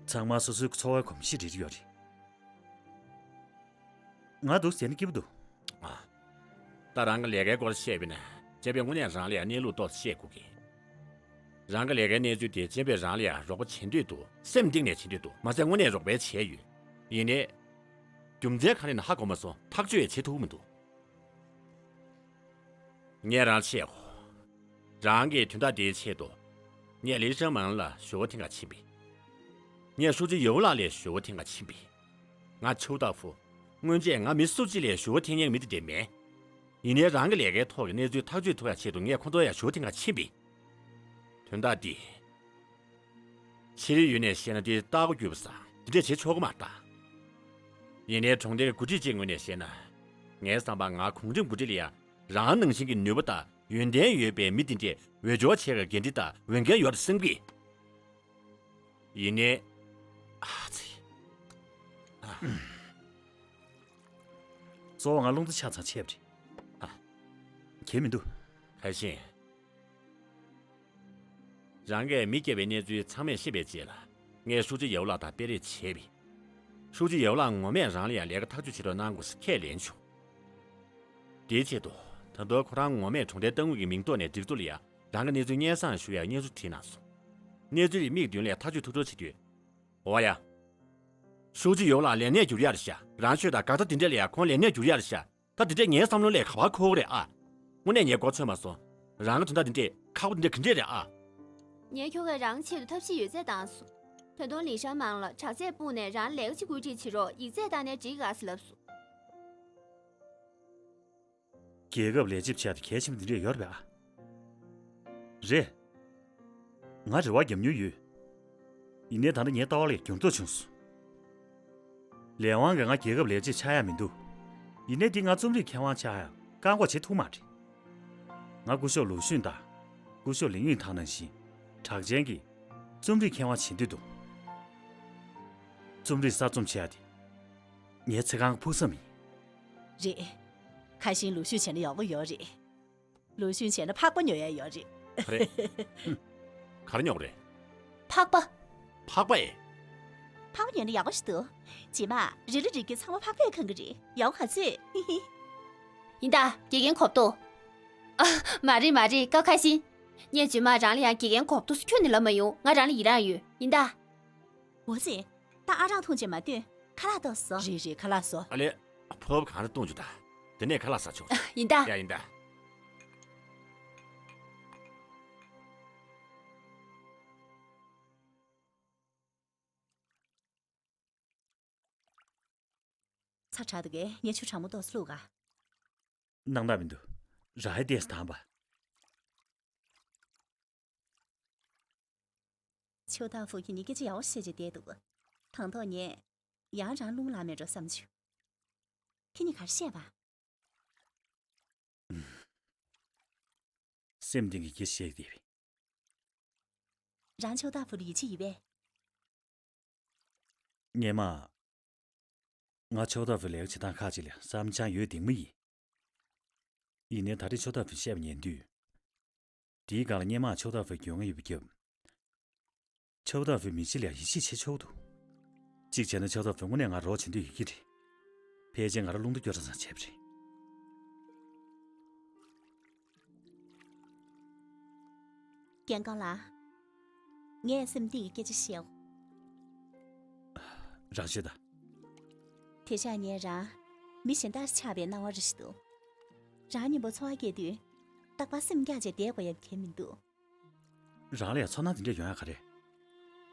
ཚང་མ་སོ་སོའི་འཚོ་བའི་གོམས་གཤིས་རེ་རེ་ཡོད་རེད། ང་འདུག་ཟེར་ན་སྐྱིད་པོ་འདུག་ཨ། ད་རང་གི་ལས་ཀའི་སྐོར་བཤད་པ་ཡིན་ན་གཅེན་པོས་དངོས་གནས་རང་ལ་ཡ་གནས་ལུགས་ཏོག་ཙམ་བཤད་དགོས་ཀྱི། རང་གི་ལས་ཀའི་གནས་ཚུལ་དེ་གཅེན་པོས་རང་ལ་ཡ་རོགས་པ་བྱེད་འདོད་འདུག་སེམས་གཏིང་ནས་བྱེད་འདོད་འདུག་མ་ཟད་དངོས་གནས་རོགས་པ་བྱས་ཡོད། ཡིན་ནའི། རྒྱུ་མཚན་ག་རེ་ཡིན་ན་ཧ་གོ་མ་སོང་། ཐག་གཅོད་ཡང་བྱེད་ཐུབ་ཀྱི་མི་འདུག་ངས་རང་ལ་བཤད་གོ། རང་གི་དོན་དག་འདིའི་ཆེད་དུ། ངས་ལི་ཧྲན་མང་ལ་ཞུ་བ་འཐེན་ག་ཕྱིན་པས། ངས་ཧྲུའུ་ཅི་ཡོའུ་ལགས་ལ་ཞུ་བ་འཐེན་ག་ཕྱིན་པས། ང་ཆའོ་ཏཱ་ཧྥུ། སྔོན་ཆད་ང་མི་སུ་གཅིག་ལ་ཞུ་བ་འཐེན་མཁན་མི་དེ་འདྲ་མེད། ཡིན་ནའི་རང་གི་ལས་ཀའི་ཐོག་གི་གནས་ཚུལ་ཐག་གཅོད་ཐུབ་ཡག་ཆེད་དུ་ངས་ཁོང་ཚོ་ཡར་ཞུ་བ་འཐེན་ག་ཕྱིན་པས། དོན་དག་འདི། ཕྱི་རིགས་ཡུལ་ནས་བཤད་ན་འདི་ལྟ་སྒོ་བརྒྱུད་པ་ཟེར་འདི་འདྲས་བྱེད་ཆོག་གི་མ་རེད་ད། ཡིན་ནའི་གྲོང་སྡེའི་འགོ་ཁྲིད་ཅིག་ངོས་ནས་བཤད་ན། ངའི་བསམ་པར་ང་གུང་ཁྲན་འགོ་ཁྲིད་ལ་ཡ་རང་ནང་བཞིན་གྱི་ནུས་པ་དང་ཡོན་ཏན་ཡོད་པའི་མི་འདི་འདྲས་འོས་སྦྱོར་བྱེད་པའི་འགན་འཁྲི་དང་འོས་འགན་ཡོད་བསམ་གི། ཡིན་ནའི། ཨ་ཙི། ཨ། གཙོ་བོ་ང་རླུང་རྟ་ཆ་ཚང་ཆད་པ་རེད། ཨ། གལ་མི་འདུག་ཁ་ཤས། རང་གིས་མི་བསྐྱབས་པའི་གནས་ཚུལ་ཚང་མས་ཤེས་པའི་རྗེས་ལ། ངས་ཧྲུའུ་ཅི་ཡའོ་ལགས་དང་སྤེལ་རེས་བྱས་པས། ཧྲུའུ་ཅི་ཡའོ་ལགས་ངོ་མས་རང་ལ་ཡང་ལས་ཀ་ཐག་གཅོད་བྱེད་རོགས་གནང་དགོས་ཟེར་ཁས་ལེན་བྱུང་། དེའི་ཆེད་དུ། ད་དུང་ཁོ་རང་ངོ་མས་གྲོང་རྡལ་ཏང་ཨུད་ཀྱི་མིང་ཐོག་ནས་སྒྲིག་འཛུགས་ལ་ཡང་རང་གི་གནས་ཚུལ་སྙན་སེང་ཞུ་ཡག་སྙན་ཞུ་བྲིས་གནང་སོང་། གནས་ཚུལ་དེ་མིག་མདུན་ལ་ཐག་གཅོད་ཐུབ་འགྲོ་བྱེད་དུས། འོ་ཡ། ཧྲུའུ་ཅི་ཡའོ་ལགས་ལས་གནས་འགྱུར་ཡག་རེད་ཤག་རང་ཆོས་དང་འགལ་ཟླ་དེ་འདྲ་ལ་ཡང་ཁོང་ལས་གནས་འགྱུར་ཡག་རེད་ཤག་ད་དེ་འདྲས་ངའི་བསམ་བློ་ལས་ག་པར་འཁོར་གི་རེད་ཨ། དངོས་གནས་ངས་མགོ་ཚོད་མ་སོང་། རང་གི་དོན་དག་འདི་འདྲས་ཁག་པོ་འདི་འདྲས་ག་འདྲས་རེད་ཨ། ངས་ཁྱོ་གས་རང་ཆེད་དུ་ཐབས་ཤེས་ཡོད་ཚད་བཏང་སོང་། ད་དུང་ལིན་ཧྲན་མང་ལ་དྲག་ཆས་སྤུངས་ནས་རང་ལས་ཀ་ཅིག་བཀོད་སྒྲིག་བྱེད་རོགས་ཡིག་ཚད་བཏང་ནས་འགྲིག་ག་ཟེར་ལབ་སོང་། རྒྱལ་ཁབ་ལས་བྱེད་བྱས་ཏེ་གལ་ཆེན་པོ་འདི་འདྲས་ཡོད་རེད་པས་ཨ། རེད། ང་རེ་བ་རྒྱབ་མྱོང་ཡོད། ཡིན་ནའི་ད་ལྟ་ངའི་ལྟ་བ་ལས་འགྱུར་ལྡོག་བྱུང་སོང་། ལས་དབང་གིས་ང་རྒྱལ་ཁབ་ལས་བྱེད་ཆགས་ཡག་མི་འདུག་ཡིན་ནའི་འདི་ང་རྩོམ་རིག་མཁས་དབང་ཆགས་ཡག་བཀག་འགོག་བྱེད་ཐུབ་མ་རེད། ང་སྐུ་ཞབས་ལུའུ་ཞུན་དང་། སྐུ་ཞབས་ལིན་ཡུན་ཐང་ནང་བཞིན་གྲགས་ཅན་གྱི་རྩོམ་རིག་མཁས་དབང་བྱེད་འདོད་འདུག་རྩོམ་རིག་གསར་རྩོམ་བྱེད་ཡག་དེ་ངའི་ཚེ་གང་གི་ཕུགས་བསམ་ཡིན། རེད། ཁ་ཤས་ལུའུ་ཞུན་བྱས་ན་ཡག་པོ་ཡོད་རེད། ལུའུ་ཞུན་བྱས་ན་ཕག་པ་ཉོ་ཡ་ཡོད་རེད། ག་རེ། ཧུམ། ག་རེ་ཉོ་གི་རེད། ཕག་པ། ཕག་པ་ཨེ། ཕག་པ་ཉོས་ན་ཡག་པོ་ཞིག་འདུག་རྗེས་མ་རི་ལ་རི་སྐྱེས་ཚང་མ་ཕག་པས་གང་གི་རེད། ཡག་པོ་ག་ཚོད། ཡིན་ད། དགེ་རྒན་གོ་བཏུབ། ཨ། མ་རེད་མ་རེད། སྐབས་ཁ་ཤས། ངས་རྗེས་མ་རང་ལ་ཡང་དགེ་རྒན་གོ་བཏུབ་ཟེར་ཁྱོན་ནས་ལབ་མ་ཡོང་། ང་རང་ལ་ཡི་རངས་ཡོད། ཡིན་ད། འོ་ཙི། ད་ཨ་རག་འཐུང་བྱས་མ་སྡོད། ཁ་ལག་ཏོག་ཙམ་ཟོ། རེད་རེད། ཁ་ལག་ཟོ། ཨ་ལེ། ཕོར་པ་གང་རེ་བཏུང་བཅུག་ད། དེ་ནས་ཁ་ལག་ཟ་ཆོག་ཡིན་ད། ཡ་ཡིན་ད། ཚ་དྲགས་འདུག་གས། ངས་ཆུ་གྲང་མོ་ཏོག་ཙམ་བླུགས་ག་སྣང་དག་མི་འདུག་ར་ཧའི་ཏེས་དང་པ། ཆོས་བདག་ཧྥུ་གིས་ངས་སྐད་ཆ་ཡག་པོ་བཤད་བྱས་བསྡད་འདུག་དང་ཐོག་ངས་ཡང་རང་རླུང་ལངས་མེད་འགྲོ་བསམ་བྱུང་། ཁྱེད་གཉིས་ག་རེ་བཤད་པ། སེམས་གཏིང་གི་སྐད་ཆ་བཤད་ཀྱི་བསྡད་པས། རང་ཆོས་བདག་ཧྥུ་ལ་ཡིད་ཆེས་ཡོད་པས། སྔོན་མ། ང་ཆོས་བདག་ཧྥུའི་ལས་ཀ་བྱེད་སྟངས་ཁག་ཅིག་ལ་བསམ་འཆར་ཡོད་དེ་མོ་ཡིན། ཡིན་ནའི་ད་རེས་ཆོས་བདག་ཧྥུས་བཤད་པ་ཉན་དུས། དེའི་སྒང་ལ་སྔོན་མ་ཆོས་བདག་ཧྥུའི་རྒྱུས་མངའ་ཡོད་པ་བརྒྱབ། ཆོས་བདག་ཧྥུའི་མི་ཚེ་ལ་ཡིད་ཆེས་བྱེད་ཆོག་འདུག་གཅིག་བྱས་ན་ཆོས་བདག་ཧྥུ་དངོས་གནས་ང་རོགས་བྱེད་འདོད་ཡོད་ཀྱི་རེད། ཕལ་ཆེར་ང་རང་རླུང་རྟ་སྐྱོར་ས་ཙམ་བྱས་པ་རེད། རྒན་རྒོན་ལགས། ངས་སེམས་གཏིང་གི་སྐད་ཆ་བཤད་འོ། རང་ཤོད་དང་། དེ་ཤག་ངས་རང་མི་གཞན་དག་ཆགས་པའི་སྣང་བ་རེ་ཞིག་འདུག་རང་མཉམ་པོ་འཚོ་བ་སྐྱེལ་དུས། རྟག་པར་སེམས་སྐྱོ་བྱས་བསྡད་དགོས་ཡ་གལ་མི་འདུག་རང་ལ་ཡང་ཚོར་སྣང་དེ་འདྲ་ཡོང་ཡ་ག་རེ།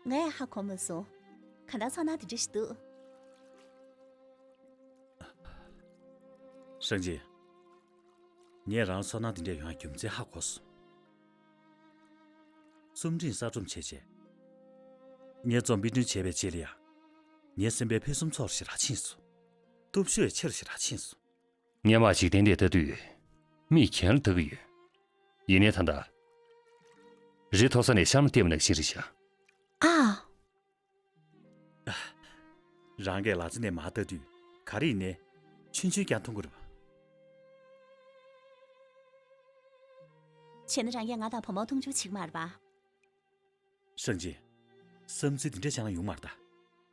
ངས་ཧ་གོ་མ་སོང་། གང་ལྟར་ཚོར་སྣང་དེ་འདྲ་ཞིག་འདུག་སངས་རྒྱས། ངས་རང་ལ་ཚོར་སྣང་དེ་འདྲ་ཡོང་ཡ་རྒྱུ་མཚན་ཧ་གོ་སོང་། རྩོམ་རིག་གསར་རྩོམ་བྱས་བྱས། ངས་རྩོམ་དཔེ་སྐྲུན་བྱས་པའི་རྗེས་ལ་ཡང་། ངའི་སེམས་པའི་ཕུན་སུམ་ཚོགས་ཤིག་ར་ཕྱིན་སོང་། སྟོབས་ཤུགས་ཡང་ཆེ་རུ་ཞིག་ར་ཕྱིན་སོང་། སྔོན་མ་འཇིག་རྟེན་འདིར་ལྟ་དུས། མིག་གྱེན་ལ་ལྟ་གི་ཡོད། ཡིན་ནའི་ད་ལྟ། རི་མཐོ་ས་ནས་གཤམ་ལ་བལྟས་པ་ནང་བཞིན་རེད་ཤག་ཨ། རང་གིས་ལག་རྩེ་ནས་མར་ལྟ་དུས་ག་རེ་ཡིན་ནའི་ཆུང་ཆུང་རྐྱང་མཐོང་གི་རེད་པ། བྱས་ན་རང་གིས་ང་དང་བུ་མོ་མཐོང་ཆུང་བྱེད་ཀྱི་མ་རེད་པ། སངས་རྒྱས། བསམ་ཚུལ་འདི་འདྲ་ཅང་ཡོང་མ་རེད་ད།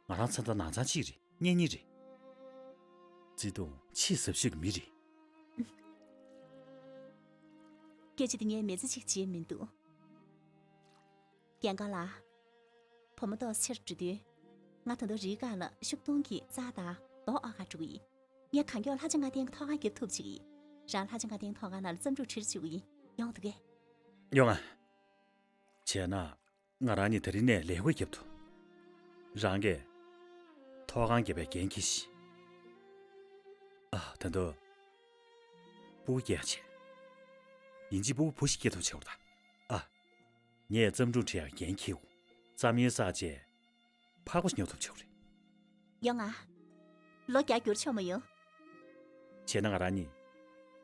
ང་རང་མཚན་ལྟ་ནང་ཚང་གཅིག་རེད། གཉེན་ཉེ་རེད། བརྩེ་དུང་ཆེས་ཟབ་ཤོས་ཀྱི་མི་རེད། སྐད་ཆ་འདི་ངས་མི་ཚེ་གཅིག་བརྗེད་མི་འདུག་རྒན་རྒོན་ལགས། བུ་མོ་ཏོག་ཙམ་ཕྱིར་འགྲོ་དུས། ང་ད་དུང་རིའི་སྒང་ལ་ཤུག་སྡོང་གི་རྩྭ་དང་རྡོ་ཨ་ཁ་འགྲོ་གི་ཡིན། ངས་གང་མགྱོགས་ལྷ་བྱ་ལྔ་ལྡན་གྱི་ཐོག་ཁང་རྒྱབ་ཐུབ་ཅིག་ཡིན། རང་ལྷ་བྱ་ལྔ་ལྡན་ཐོག་ཁང་ནང་ལ་རྩོམ་སྒྲིག་ཁྲིད་བཅུག་གི་ཡིན། ཡོང་འདུག་གས། ཡོང་ང་། བྱས་ན། ང་རང་གཉིས་དེ་རིང་ནས་ལས་འགུལ་རྒྱབ་ཐུབ། རང་གིས་ཐོག་ཁང་བརྒྱབ་པའི་འགན་འཁྱེར་ཤིག་ཨ། ད་དུང་། སྤུ་གུ་སྐྱེ་ཡག་བྱས། ཡིན་གཅིག་སྤུ་གུ་བུ་ཞིག་སྐྱེ་ཐུབ་བྱེད་དགོས་ད། ཨ། ངས་བརྩམས་སྒྲུང་འབྲི་ཡག་འགན་འཁྱེར་དགོས། རྩོམ་ཡིག་བསགས་རྗེས། ཕག་པ་ཉོ་ཐུབ་ཆོག་རེད། ཡོང་ང་། ལོ་བརྒྱ་འགྱུར་ཆོག་མ་ཡོང་། བྱས་ན་ང་རང་གཉིས་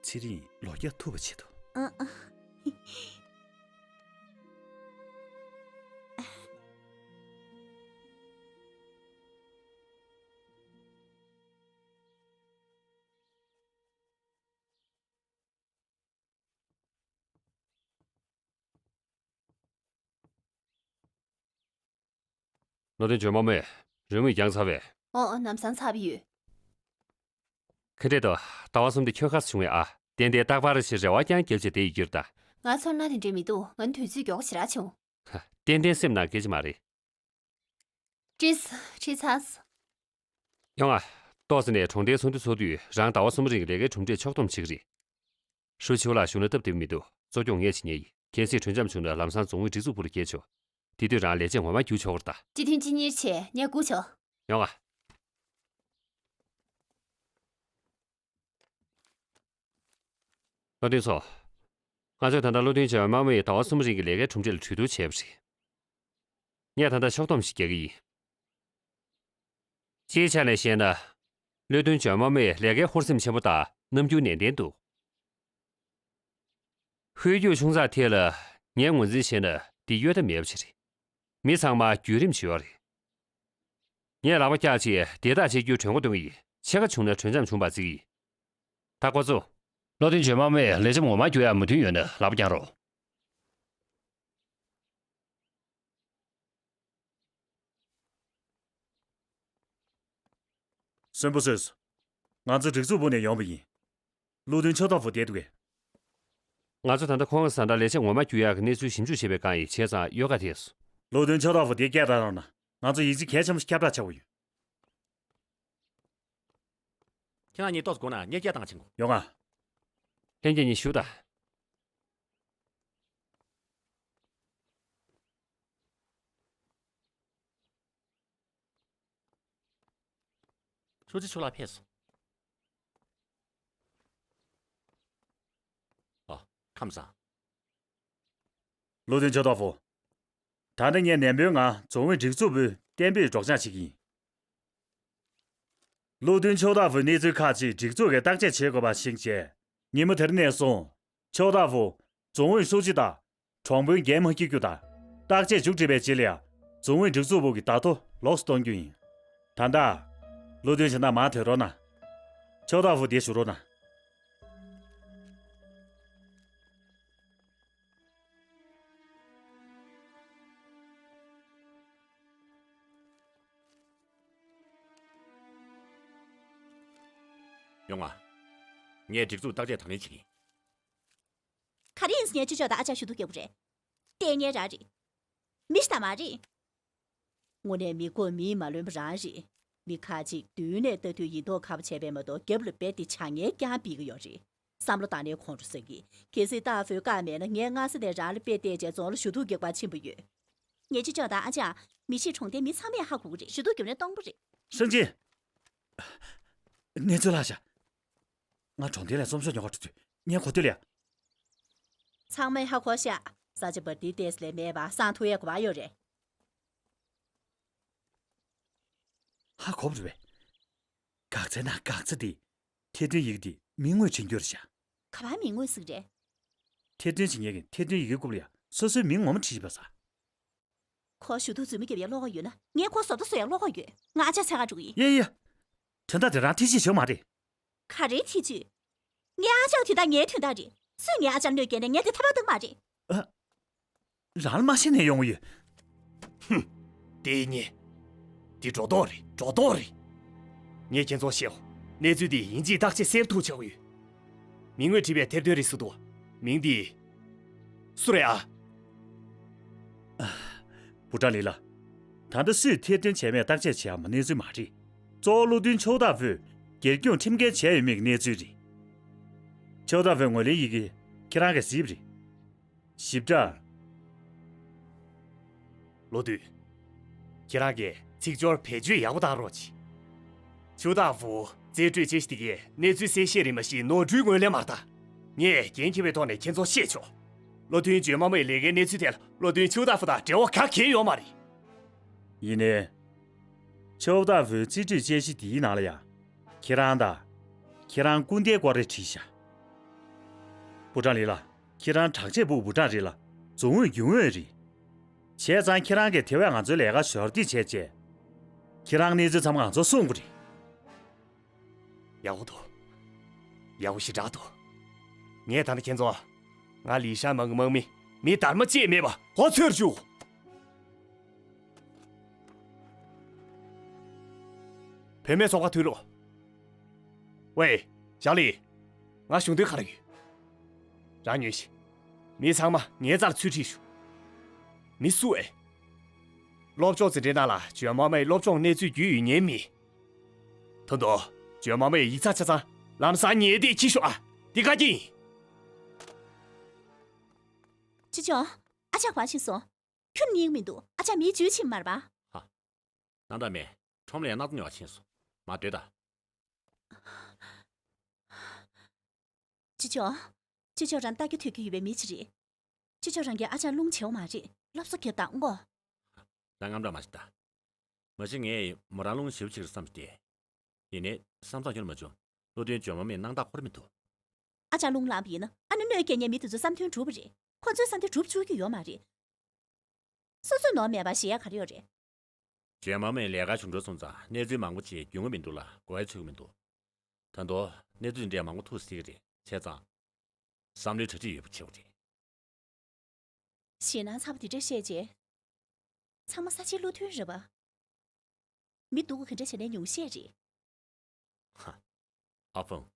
ཚེ་རིང་ལོ་བརྒྱ་ཐུབ་པ་བྱེད་དོ། ཨ་ཨ། བློ་མཐུན་ཇོ་མོ་མོས་རོལ་མོ་ཡང་ཚར་བས། ཨོ་ཨོ། ལམ་སང་ཚར་བ་ཡོད། ག་འདྲས་འདུག་ཟླ་བ་གསུམ་དེ་ཁྱོད་ག་ས་བྱུང་བས་ཨ། ཏན་ཏན་རྟག་པར་ཞེས་རེ་བ་རྐྱང་རྒྱབ་བྱས་བསྡད་ཡོད་ཀྱི་རེད་ད། ང་ཚོར་སྣང་དེ་འདྲས་མི་འདུག་ང་ནི་དུས་ཚོད་མགྱོགས་པོ་ཞེ་དྲག་བྱུང་། ཧ། ཏན་ཏན་སེམས་ནང་སྐད་ཆ་མ་རེད། ཁྲིད་ཁྲིད་ཚར་སོང་། ཡོང་ང་། ཏོག་ཙམ་ནས་གྲོང་རྡལ་ཚོགས་འདུ་ཚོགས་དུས་རང་ཟླ་བ་གསུམ་རིང་གི་ལས་ཀའི་གྲུབ་འབྲས་ཕྱོགས་བསྡོམས་བྱེད་ཀྱི་རེད། ཧྲུའུ་ཆིའུ་ལགས་བཞུགས་ན་སྟབས་བདེ་པོ་མི་འདུག་གཙོ་སྐྱོང་ངས་བྱེད་ངེས་ཡིན། གལ་སྲིད་གྲོས་འཆམ་བྱུང་ན་ལམ་སང་རྫོང་དབུས་སྒྲིག་འཛུགས་པུ་རུ་སྐྱེལ་ཆོག་དེ་དུས་རང་ལས་བྱེད་ངོ་མ་རྒྱུག་ཆོག་གི་རེད་ད། སྤྱི་མཐུན་སྤྱི་གཉེར་བྱས་ངས་སྒུག་ཆོག་ཡོང་ང་། བློ་མཐུན་ཚོ། ང་ཚོས་ད་ལྟ་བློ་མཐུན་ཇོ་མོ་མོ་ཡིས་ཟླ་བ་གསུམ་རིང་གི་ལས་ཀའི་གྲུབ་འབྲས་ལ་གྲོས་བསྡུར་བྱས་པ་རེད། ངས་ད་ལྟ་ཕྱོགས་བསྡོམས་ཤིག་རྒྱག་གི་ཡིན། སྤྱིའི་ཆ་ནས་བཤད་ན། བློ་མཐུན་ཇོ་མོ་མོས་ལས་ཀའི་ཧུར་སེམས་ཆེན་པོ་དང་རྣམ་འགྱུར་ནན་ཏན་འདུག་ཧོལ་རྒྱུག་ཆུང་ཙག་དེ་ལ་ངས་ངོས་འཛིན་བྱས་ན་འདི་གཡོལ་ཐབས་མེད་པ་ཞིག་རེད། མི་ཚང་མ་བརྒྱུད་རིམ་ཞུ་བ་རེད། ངས་ལག་པ་བཀྱག་བྱས་བདེ་ཐག་ཆོད་རྒྱུའི་གྲོས་འགོ་འདོན་གྱི་ཡིན། ཕྱེད་ཀ་བྱུང་ན་གྲོས་འཆམ་བྱུང་བར་བརྩི་གི་ཡིན། ད་འགོ་བཙུགས། བློ་མཐུན་ཇོ་མོ་མོས་ལས་བྱེད་ངོ་མ་བསྒྱུར་ཡག་མོས་མཐུན་ཡོད་ན་ལག་པ་བརྐྱངས་རོགས། གསོན་པོ་བཟོས་སོང་། ང་ཚོ་སྒྲིག་འཛུགས་པུའུ་ནས་ཡོང་བ་ཡིན། བློ་མཐུན་ཆོ་ཐོ་ཧྥུ་བསྡད་འདུག་གས། ང་ཚོ་ད་ལྟ་ཁོང་གི་བཟའ་ཟླ་ལས་བྱེད་ངོ་མ་བསྒྱུར་ཡག་གི་གནས་ཚུལ་ཞིབ་འཇུག་བྱེད་པའི་སྒང་ཡིན། བྱས་ཙང་གཡོལ་ཁ་དེ་སོང་། བློ་མཐུན་ཆོ་ཐོ་ཧྥུ་འདིར་སྐད་བཏང་རོགས་གནང་། ང་ཚོ་ཡིག་ཆ་གལ་ཆེན་པོ་ཞིག་ཁྱབ་བསྒྲགས་བྱ་དགོས་ཡོད། ཁྱེད་རང་གཉིས་ཏོག་ཙམ་སྒུག་ན་ངས་སྐད་བཏང་ཕྱིན་གོ། ཡོང་ང་། ལྷན་རྒྱས་གཉིས་བཞུགས་དང་། ཧྲུའུ་ཅི་ཆུ་ལགས་ཕེབས་སོང་། ཨ། ཁམས་བཟང་། བློ་མཐུན་ཆོ་ཐོ་ཧྥུ། ད་ནི་ངས་ནན་པོའི་ངང་རྫོང་དབུས་སྒྲིག་འཛུགས་པུའུ་གཏན་འབེབས་སྒྲོག་སྦྱང་བྱེད་ཀྱི་ཡིན། བློ་མཐུན་ཆོ་ཐོ་ཧྥུའི་གནས་ཚུལ་ཁག་ཅིག་སྒྲིག་འཛུགས་ཀྱིས་བརྟག་དཔྱད་བྱེད་དགོས་པ་ཤེས་རྗེས། ཉིན་མོ་དེར་ནས་བཟུང་། ཆོ་ཐོ་ཧྥུ་རྫོང་དབུས་ཧྲུའུ་ཅི་དང་། གྲོང་དཔོན་འགན་མ་འཁྱེར་རྒྱུ་དང་། བརྟག་དཔྱད་མཇུག་སྒྲིལ་བའི་རྗེས་ལ་ཡང་། རྫོང་དབུས་སྒྲིག་འཛུགས་པུའུ་གི་བརྡ་ཐོ་ལོགས་སུ་གཏོང་རྒྱུ་ཡིན། ད་ལྟ། བློ་མཐུན་གྱིས་ད་མར་སྡོད་རོགས་གནང་། ཆོ་ཐོ་ཧྥུ་འདིར་བཞུགས་རོགས་གནང་། ཡོང་ང་། ངས་སྒྲིག་འཛུགས་བརྟག་དཔྱད་དང་ལེན་བྱེད་ཀྱི་ཡིན། ག་རེ་ཡིན་ཟེར་ན་ཅོ་ཅོ་དང་ཨ་ཅག་ཞུ་གཏུག་རྒྱག་པ་རེད། ལྟས་ངན་རང་རེད། མི་ཞིག་དང་མ་རེད། དངོས་གནས་མི་མགོ་མིས་མ་ལོན་པ་རང་རེད། མི་ཁ་ཅིག་མདུན་ནས་ལྟ་དུས་ཡིད་མདོག་ཁ་པོ་བྱས་པས་མ་གཏོགས་རྒྱབ་ལ་དཔེ་དེ་བྱ་ངན་རྐྱང་འབུལ་གི་ཡོད་རེད། བསམ་བློ་བཏང་ནས་ཁོང་ཁྲོ་ཟ་གི། གལ་སྲིད་ཏཱ་ཧྥུའི་བཀག་མེད་ན་ངས་སྔ་ས་ནས་རང་ལ་དཔེ་བལྟས་བྱས་རྫོང་ལ་ཞུ་གཏུག་རྒྱག་པར་ཕྱིན་པ་ཡོད། ངས་ཅོ་ཅོ་དང་ཨ་ཅག་མི་ཤེས། གྲོང་སྡེའི་མི་ཚང་མས་ཧ་གོ་གི་རེད། ཞུ་གཏུག་རྒྱབ་ནས་སྟོང་པ་རེད། ཧྲེང་ཅིན། གནས་ཚུལ་ལྷག་ཤག་ང་གྲོང་སྡེ་ལ་འཛོམས་ཤོག་ཉོ་ག་འགྲོ་དུས་ངས་གོ་ཐོས་ལ་ཡ། ཚང་མས་ཧ་གོ་ཤག་ས་ཆ་བར་དེའི་ཏེས་ལས་མེད་པ་སང་ཐུག་ཡས་གོ་བ་ཡོད་རེད། ཧ་གོ་བ་རེད་པས། འགག་རྩའི་ནང་འགག་རྩ་དེ་ཐེར་འདོན་ཡི་གེ་དེ་མིང་དངོས་བྲིས་རྒྱུ་རེད་ཤག་ག་པར་མིང་དངོས་ཟེར་གི་རེད། ཐེར་འདོན་བྱེད་མཁན་གྱིས་ཐེར་འདོན་ཡི་གེ་རྐུབ་ལ་ཡ་སོ་སོའི་མིང་ངོ་མ་བྲིས་ཤིག་པ་ས། ཁོ་ཞུ་གཏུག་རྫུན་མ་རྒྱབ་ཡ་བློ་ཁོག་ཡོད་ན་ངས་ཁོ་བཟོ་ལྟ་བཟོ་ཡ་བློ་ཁོག་ཡོད། ང་ཨ་ཅག་འཚོལ་ག་འགྲོ་གི་ཡིན། ཡ་ཡ། དོན་དག་དེ་རང་ཐེ་བྱུས་བྱེད་མ་རེད། ག་རེ་ཐེ་བྱུས། ངའི་ཨ་ཅག་དོན་དག་ངའི་དོན་དག་རེད། སུས་ངའི་ཨ་ཅག་གནོད་སྐྱེལ་ནས་ངས་དེ་ཐབས་ལ་བཏང་མ་རེད། ཨ། རང་ལ་མ་ཤེས་ནས་ཡོང་གི་ཡོད། ཧུམ། དེ་ཉེ། འདི་སྒྲོ་འདོགས་རེད། སྒྲོ་འདོགས་རེད། ངས་ཁྱེད་ཚོར་བཤད་འོ། གནས་ཚུལ་འདི་ཡིན་གཅིག་བརྟག་དཔྱད་གསལ་ཐུག་བྱ་དགོས་ཡོད། མིང་དངོས་བྲིས་པའི་ཐེར་འདོན་རེད་ཟེར་འདུག་མིང་འདི། སུ་རེད་ཨ། བུ་ཀྲང་ལི་ལགས། ད་ལྟ་སུས་ཐེར་འདོན་བྱས་མེད་བརྟག་དཔྱད་བྱེད་ཡག་གནས་ཚུལ་མ་རེད། གཙོ་བོ་བློ་མཐུན་ཆོ་ཐོ་ཧྥུས་སྒེར་སྐྱོང་ཁྲིམས་འགལ་བྱས་ཡོད་མེད་ཀྱི་གནས་ཚུལ་རེད། ཆོ་ཐོ་ཧྥུའི་ངོས་ལེན་ཡི་གེ་ཁྱེད་རང་གིས་གཟིགས་པ་རེད། ཞིབ་ཕྲ། བློ་མཐུན། ཁྱེད་རང་གིས་ཚིག་སྦྱོར་བེད་སྤྱོད་ཡག་པོ་བཏང་རོགས་གྱིས། ཆོ་ཐོ་ཧྥུ་རྩིས་སྤྲོད་དཔྱད་གཞི་དེ་གའི་གནས་ཚུལ་གསལ་བཤད་རེད་མ་གཞི་ནོར་འཁྲུལ་ངོས་ལེན་མ་རེད་ད། ངས་འགན་འཁྱེར་བའི་ཐོག་ནས་ཁྱེད་ཚོར་བཤད་ཆོག་བློ་མཐུན་ཇོ་མོ་མོའི་ལས་ཀའི་གནས་ཚུལ་ཐད་ལ་བློ་མཐུན་ཆོ་ཐོ་ཧྥུ་དང་འབྲེལ་བ་ག་གེ་ཡོད་མ་རེད། ཡིན་ནའི། ཆོ་ཐོ་ཧྥུའི་རྩིས་སྤྲོད་དཔྱད་གཞི་འདིའི་ནང་ལ་ཡང་། ཁྱེད་རང་དང་། ཁྱེད་རང་སྐུ་ཟླའི་སྐོར་རེ་བྲིས་ཤག་བུ་ཀྲང་ལི་ལགས། ཁྱེད་རང་དྲག་ཆས་པུའུ་བུ་ཀྲང་རེད་ལ། རྫོང་དབུས་རྒྱུན་ཨུ་རེད། བྱས་ཙང་ཁྱེད་རང་གིས་དེ་བས་ང་ཚོའི་ལས་ཀ་ཞོར་འདེགས་བྱས་རྗེས། ཁྱེད་རང་གནས་ཚུལ་ཚང་མ་ང་ཚོར་གསུང་དགོས་རེད། ཡག་པོ་འདུག་ཡག་པོ་ཞེ་དྲག་འདུག་ངས་ད་ནི་ཁྱེད་ཚོ། ང་ལི་ཧྲན་མང་གི་དམག་མི་མི་དར་མ་གཅིག་མེད་པ་གོ་ཚོད་རྒྱུགས། བུད་མེད་ཚོགས་པ་ཐུག་རོགས། ཝེ། ཞའོ་ལི། ང་གཞུང་དོན་ག་རེ་ཡོད། རང་ཉོན་ཞིག་མི་ཚང་མ་ངའི་རྩར་ཚུར་ཁྲིད་ཞུ། མི་སུ་ཨེ། སློབ་སྦྱོང་འཛིན་གྲྭའི་ནང་ལ་ཇོན་མ་མའི་སློབ་སྦྱོང་གནས་ཚུལ་རྒྱུས་ཡོད་ཉན་མི། ད་དུང་ཇོན་མ་མའི་ཡིག་ཚགས་ཆ་ཚང་ལམ་སང་ཉལ་བསྡད་ཁྱི་ཤོག་ཨ། འདི་བཀའ་རྒྱ་ཡིན། ཅི་ཅོ། ཨ་ཅག་བ་ཕྱིན་སོང་། ཁྱོད་ཉིད་མི་འདུག་ཨ་ཅག་མིའི་ཇུས་ཕྱིན་མར་བ། ཧ། ནང་ད་མེད། ཁྲོམ་ལ་ཡང་སྣག་ཚ་ཉོ་བ་ཕྱིན་སོང་། མ་སྡོད་ད། ཅི་ཅོ། ཅི་ཅོ་རང་ལྟ་རྒྱུ་ཐུག་རྒྱུ་ཡོད་པའི་མི་ཅི་རེད། ཅི་ཅོ་རང་གིས་ཨ་ཅག་རླུང་བྱེའུ་མ་རེད། སློབ་གསོ་རྒྱབ་དང་ངོ་། ད་དངངས་སྐྲག་མ་བྱེད་ད། མ་གཞི་ངས་མོ་རང་རླུང་བྱེའུ་ཅིག་རེད་བསམ་སྟེ། ཡིན་ནའི་བསམ་བསམ་ཁྱོན་མ་བྱུང་། བློ་མཐུན་ཇོ་མ་མའི་སྣང་དག་ཁོར་མི་འདུག་ཨ་ཅག་རླུང་ལངས་པ་ཡིན་ན་ཨ་ནི་གནོད་སྐྱེལ་མཁན་མི་དེ་ཚོའི་བསམ་དོན་འགྲུབ་པ་རེད། ཁོ་ཚོའི་བསམ་དོན་འགྲུབ་བཅུག་རྒྱུ་ཡོད་མ་རེད། སོ་སོའི་ནོར་མེད་པ་ཞེ་ཡག་ག་རེ་ཡོད་རེད། ཇོན་མ་མའི་ལས་ཀ་བྱུང་འགྲོ་སོང་ཙང་གནས་ཚུལ་མང་པོ་ཅིག་རྒྱུས་མངའ་མི་འདུག་ལ་མགོ་ཡ་ཚོད་ཀྱི་མི་འདུག་ད་དུང་གནས་ཚུལ་འདི་འདྲ་མང་པོ་ཐུག་སྲིད་ཀྱི་རེད་བྱས་ཙང་། བསམ་བློའི་གྲ་སྒྲིག་ཡོད་པ་བྱེད་དགོས་རེད། ཞེད་སྣང་ཚ་པོ་འདི་འདྲ་བཤད་རྗེས། ཚང་མ་ས་ཆའི་བློ་མཐུན་རེད་པ། མི་སྡུག་གུ་ག་འདྲ་བྱས་ནའི་ཉུང་ཤས་རེད། ཧ། ཨ་ཕང་།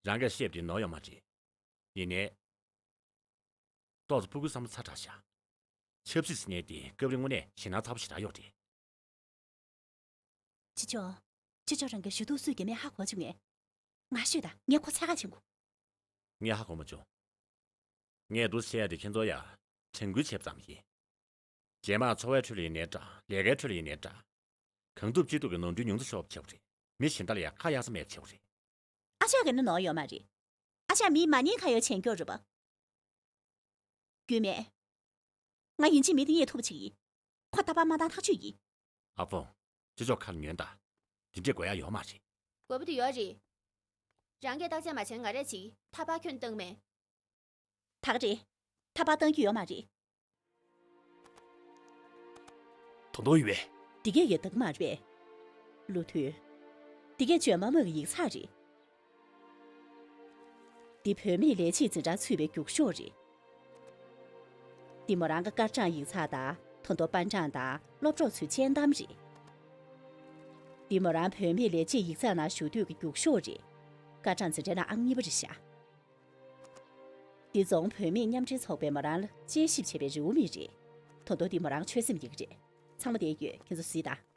རང་གིས་བཤད་པ་དེ་ནོར་ཡོད་མ་རེད། ཡིན་ནའི། ཏོག་ཙམ་ཕྲུ་གུའི་བསམ་བློ་ཚ་དྲགས་ཤག་ཆབ་སྲིད་ཟེར་མཁན་དེ་སྐབས་རེ་དངོས་གནས་ཞེད་སྣང་ཚ་པོ་ཞེ་དྲག་ཡོད་རེད། ཅི་ཅོ། ཅི་ཅོ་རང་གི་ཞུ་གཏུག་སུས་གེ་མེད་ཧ་གོ་བྱུང་ངས། ང་ཤོད་ད་ངས་ཁོ་འཚོལ་ག་ཕྱིན་དགོས། ངས་ཧ་གོ་མ་བྱུང་། ངས་འདུག་སེ་བཤད་ཡ་དེ་ཁྱེད་ཚོ་ཡ་དྲན་སྐུལ་བྱས་པ་ཙམ་ཡིན། རྗེས་མ་འཚོ་བའི་ཁྲོད་ལ་ཡིན་ནའི་འདྲ་ལས་ཀའི་ཁྲོད་ལ་ཡིན་ནའི་འདྲ། གང་ཐུབ་ཅི་ཐུབ་ཀྱིས་ནོར་འཁྲུལ་ཉུང་དུ་ཤོག་བྱེད་དགོས་རེད། མི་གཞན་དག་ལ་ཡང་ཁ་གཡར་ས་མེད་བྱེད་དགོས་རེད། ཨ་ཅག་གི་ནི་ནོར་ཡོད་མ་རེད། ཨ་ཅག་མིའི་མ་ཉེས་ཁ་གཡོག་བྱེད་མཁན་རེད་པ། རྒྱུས་མེད། ང་ཡིན་གཅིག་མིན་གཅིག་ངས་ཐུབ་པ་བྱེད་ཀྱི་ཡིན། ཁོ་ད་པ་མ་བཏང་ཐག་ཆོད་ཡིན། ཨ་ཕོ། ཅི་ཅོ་ཁ་ལ་ཉོན་ད། དེ་འདྲས་དགོས་ཡ་ཡོད་མ་རེད། དགོས་པ་དེ་ཡོད་རེད། རང་གིས་བརྟག་དཔྱད་མ་བྱས་ང་རས་བྱེད་ཀྱི་ཐག་པ་ཁྱོན་བཏང་མེད། ད་ག་རེད། ཐག་པ་བཏང་རྒྱུ་ཡོད་མ་རེད། དོ་དོ་ཡོད་པས། འདི་གས་ཡོད་ད་གི་མ་རེད་པས། བློ་མཐུན། འདི་གས་ཇོན་མ་མོ་གི་ཡིག་ཚགས་རེད། འདི་བུད་མེད་ལས་བྱེད་འཛིན་གྲྭར་ཚུད་པའི་རྒྱུགས་ཤོག་རེད། འདི་མོ་རང་གི་སྐར་གྲངས་ཡིག་ཚགས་དང་ད་དུང་པན་གྲངས་དང་སློབ་གྲོགས་ཚོའི་དཔྱད་གཏམ་རེད། འདི་མོ་རང་བུད་མེད་ལས་བྱེད་ཡིག་ཚགས་ནང་ཞུགས་དུས་ཀྱི་རྒྱུགས་ཤོག་རེད། སྐར་གྲངས་འཛིན་གྲྭའི་ནང་ཨང་གཉིས་པ་རེད་ཤག་འདི་རྫོང་བུད་མེད་མཉམ་འབྲེལ་ཚོགས་པས་མོ་རང་ལ་དཔྱད་ཞིབ་བྱས་པའི་རེའུ་མིག་རེད། ད་དུང་འདི་མོ་རང་ཆོད་སེམས་ཡི་གེ་རེད། ཚང་མ་བསྡད་ཡོད། ཁྱེད་ཚོ་གཟིགས་དང་།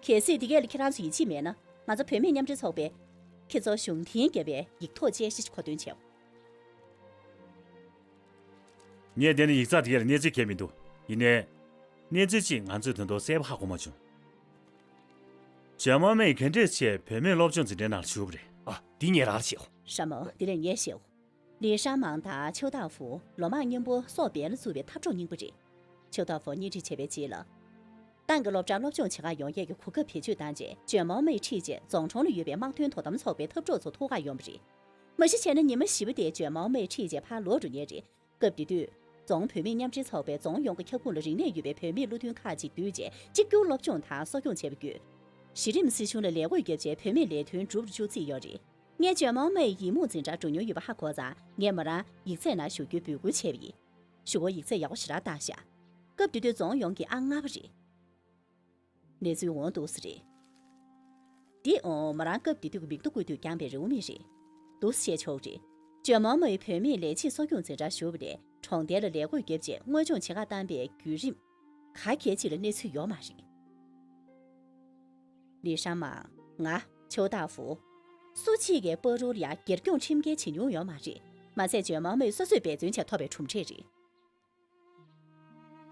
གལ་སྲིད་འདི་གས་ལ་ཁྱེད་རང་ཚོ་ཡིད་ཆེས་མེད་ན། ང་ཚོ་བུད་མེད་མཉམ་འབྲེལ་ཚོགས་པས་ཁྱེད་ཚོར་གཞུང་འཐེན་བརྒྱབ་པའི་ཡིག་ཐོག་དཔྱད་གཞི་མཁོ་འདོན་བྱེད། ངས་བལྟས་ན་ཡིག་ཚགས་དེ་གར་གནས་ཚུལ་གང་ཡང་མི་འདུག་ཡིན་ནའི། གནས་ཚུལ་གཅིག་ང་ཚོས་དོན་དུ་གསལ་པོ་ཧ་གོ་མ་བྱུང་། ཇོན་མ་མེ་ཡིས་ག་འདྲས་བྱས་བུད་མེད་སློབ་སྦྱོང་འཛིན་གྲྭའི་ནང་ལ་ཞུགས་པ་རེད། ཨ། འདི་ངས་རང་ལ་བཤད་འོ། ཧྲ་མོ། འདི་ལས་ངས་བཤད་འོ། ལི་ཧྲང་མང་དང་ཆོས་ཏཱ་ཧྥུ་ལོ་མང་མཉམ་པོ་སོག་སྦེལ་ལ་བཙུགས་པའི་འཐབ་གྲོགས་རྙིང་པ་རེད། ཆོས་ཏཱ་ཧྥུ་གཉེན་སྒྲིག་བྱས་པའི་རྗེས་ལ། ཏང་གི་སློབ་གྲྭར་སློབ་སྦྱོང་བྱེད་གར་ཡོང་ཡས་ཀྱི་གོ་སྐབས་བེད་སྤྱོད་བཏང་རྗེས་ཇོན་མ་མེ་ཁྲིད་རྗེས་རྫོང་གྲོང་ལ་ཡོད་པའི་དམངས་དོན་དོ་དམ་ཚོགས་པའི་འཐབ་གྲོགས་ཚོ་ཐུག་གར་ཡོང་བ་རེད། མ་གཞི་བྱས་ན་ཉི་མ་བཞི་པ་དེ་ཇོན་མའོ་མེ་ཁྲིད་རྗེས་ཕར་ལོག་འགྲོ་ཉེན་རེད། སྐབས་དེ་དུས། རྫོང་བུད་མེད་མཉམ་འབྲེལ་ཚོགས་པས་རྫོང་ཡོངས་ཀྱི་ཁྱབ་ཁོངས་ལ་རིག་གནས་ཡོད་པའི་བུད་མེད་བློ་མཐུན་ཁག་ཅིག་བསྡུས་རྗེས་གཅིག་གྱུར་སློབ་སྦྱོང་དང་གསོ་སྐྱོང་བྱས་པ་བརྒྱུད། གཞི་རིམ་སྲིད་གཞུང་ལ་ལས་བགོས་བརྒྱབ་རྗེས་བུད་མེད་ལས་དོན་སྒྲུབ་རུ་བཅུག་རྩིས་ཡོད་རེད། ངས་ཇོན་མའོ་མེ་ཡི་ཡི་མུག་འཛིན་གྲྭར་འགྲོ་མྱོང་ཡོད་པ་ཧ་གོ་ཙང་ངས་མོ་རང་ཡིག་ཚད་ནང་ཞུགས་རྒྱུའི་འབོད་སྐུལ་བྱས་པ་ཡིན། གཞུག་གུར་ཡིག་ཚད་ཡག་པོ་ཞེ་དྲག་བཏང་ཤག་སྐབས་དེ་དུས་རྫོང་ཡོངས་ཀྱི་ཨང་ལྔ་པ་རེད། གནས་ཚུལ་འོང་འདུག་ས་རེད། འདི་འོང་མོ་རང་སྐབས་དེ་དུས་ཀྱི་མིག་ཏོ་བཀོད་དུས་བརྐྱངས་པའི་རེའུ་མིག་རེད། འདུག་སེ་བཤད་ཆོག་རེད། ཇོན་མའོ་མེ་ཡི་བུད་མེད་ལས་བྱེད་གསོ་སྐྱོང་འཛིན་གྲྭར་ཞུགས་པ་ནས་གྲོང་རྡལ་ལ་ལས་བགོས་བརྒྱབ་རྗེས་དངོས་སྦྱོང་བྱེད་གར་བཏང་པའི་བརྒྱུད་རིམ། ག་གལ་ཆེ་ལ་གནས་ཚུལ་ཡོད་མ་རེད། ལི་ཧྲང་མང་། ང་། ཆོས་ཏཱ་ཧྥུ། སུ་གཅིག་གིས་པ་རུ་ལ་ཡང་སྒེར་སྐྱོང་ཁྲིམས་འགལ་བྱེད་མྱོང་ཡོད་མ་རེད། མ་ཚད་ཇོན་མའོ་མེ་ཡིས་སོ་སོས་འབད་བརྩོན་བྱས་ཐོབ་པའི་གྲུབ་འབྲས་རེད།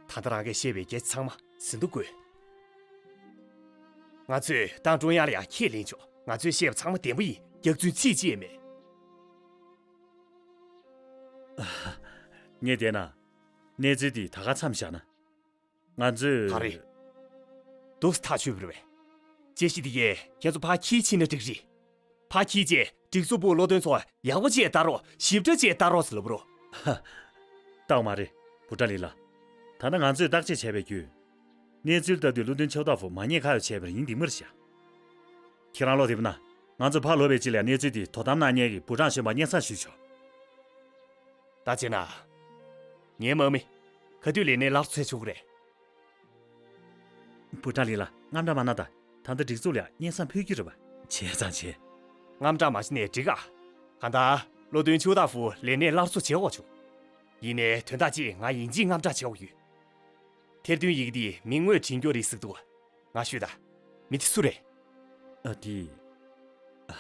ད་ལྟ་རང་གིས་བཤད་པའི་སྐད་ཆ་ཚང་མ་ཟིན་ཐོ་བཀོད། ང་ཚོས་ཏང་ཀྲུང་དབྱང་ལ་ཡང་ཁས་ལེན་ཆོག་ང་ཚོས་བཤད་པ་ཚང་མ་བདེན་པ་ཡིན། རྒྱག་རྩོད་ཚིག་གཅིག་མེད། ངས་བལྟས་ན། གནས་ཚུལ་འདི་ད་ག་མཚམས་བཞག་ན། ང་ཚོས། ག་རེ། འདུག་སེ་ཐག་ཆོད་པ་རེད་པས། དཔྱད་གཞི་འདི་གས་ཁྱེད་ཚོ་ཕར་འཁྱེར་ཕྱིན་ན་འགྲིག་རེད། ཕར་འཁྱེར་རྗེས་སྒྲིག་འཛུགས་པུའུ་བློ་མཐུན་ཚོར་ཡག་པོ་བྱས་ལྟ་རོགས། ཞིབ་ཕྲ་བྱས་ལྟ་རོགས་ཟེར་ལབ་རོགས། ཧ། སྟག་མ་རེད། བུ་ཏྲ་ལི་ལགས། ད་ལྟ་ང་ཚོས་བརྟག་དཔྱད་བྱས་པའི་བརྒྱུད། གནས་ཚུལ་ལྟ་དུས་བློ་མཐུན་ཆོས་དར་ཧྥུ་མ་ཉེས་ཁ་གཡོགས་བྱས་པ་རེད། ཡིན་འདི་མོ་རེད་ཤག་ཁྱེད་རང་བློ་བདེ་པོ་ན། ང་ཚོ་ཕར་ལོག་པའི་རྗེས་ལ་གནས་ཚུལ་དེ་དོ་དམ་གནང་མཁན་གྱི་བུ་ཀྲང་གཞོན་པ་སྙན་སེང་ཞུས་ཆོག་ད་བྱས་ན། ངའི་དམག་མི་ག་དུས་ལས་གནས་སླར་གསོ་བྱེད་ཆོག་གི་རེད། བུ་ཀྲང་ལི་ལགས། དངངས་སྐྲག་མ་གནང་དང་། ད་ལྟ་སྒྲིག་འཛུགས་ལ་སྙན་སེང་ཕུལ་རྒྱུ་རེད་པ། བྱས་ཙང་བྱས། དངངས་སྐྲག་མ་བྱེད་ནའི་འགྲིག་ག་གང་ལྟར་བློ་མཐུན་ཆུའུ་ཏཱ་ཧྥུ་ལས་གནས་སླར་གསོ་བྱེད་དགོས་བྱུང་། ཡིན་ནའི་དོན་དག་ཅིག་ང་ཡིན་གཅིག་དངངས་སྐྲག་བྱེད་དགོས་ཡོད། ཐེར་འདོན་ཡི་གེ་འདི་མིང་དངོས་བྲིས་རྒྱུ་རེད་ཟེར་འདུག་ང་ཤོད་དང་། མི་དེ་སུ་རེད། ཨ་དེ། ཨ།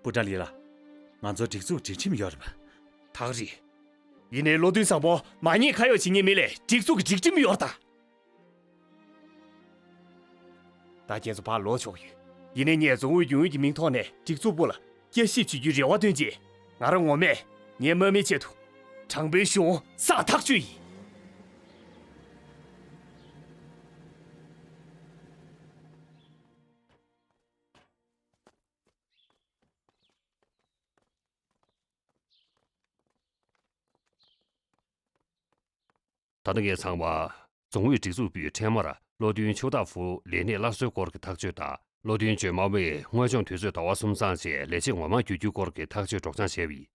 བུ་ཀྲང་ལི་ལགས། ང་ཚོ་སྒྲིག་འཛུགས་སྒྲིག་ཁྲིམས་ཡོད་རེད་པ། ད་ག་རེད། ཡིན་ནའི་བློ་མཐུན་བཟང་པོ་མ་ཉེས་ཁ་གཡོགས་བྱེད་མཁན་མི་ལས་སྒྲིག་འཛུགས་ཀྱི་སྒྲིག་ཁྲིམས་ཡོད་རེད་ད། ད་ཁྱེད་ཚོ་ཕར་ལོག་ཆོག་ཡོད། ཡིན་ནའི་ངས་རྫོང་ཨུའི་རྒྱུན་ཨུད་ཀྱི་མིང་ཐོག་ནས་སྒྲིག་འཛུགས་པུ་ལ་བསྐྱར་ཞིབ་བྱེད་རྒྱུའི་རེ་བ་བཏོན་རྗེས། ང་རང་ངོ་མས་ངའི་དམག་མིའི་ཆེད་དུ་དྲང་པོའི་གཞུང་སྲ་ཐག་གཅོད་ཡིན། ད་ལྟ་ངས་ཚང་མ་རྫོང་ཨུད་སྒྲིག་འཛུགས་པུའི་འཕྲལ་མར་བློ་མཐུན་ཆུའུ་ཏཱ་ཧྥུ་ལས་གནས་སླར་གསོའི་སྐོར་གྱི་ཐག་གཅོད་དང་། བློ་མཐུན་ཇོན་མའོ་མེ་དངོས་སྦྱོང་དུས་ཚོད་ཟླ་བ་གསུམ་ཚང་རྗེས་ལས་བྱེད་ངོ་མ་བསྒྱུར་རྒྱུའི་སྐོར་གྱི་ཐག་གཅོད་སྒྲོག་སྦྱང་བྱས་པ་ཡིན།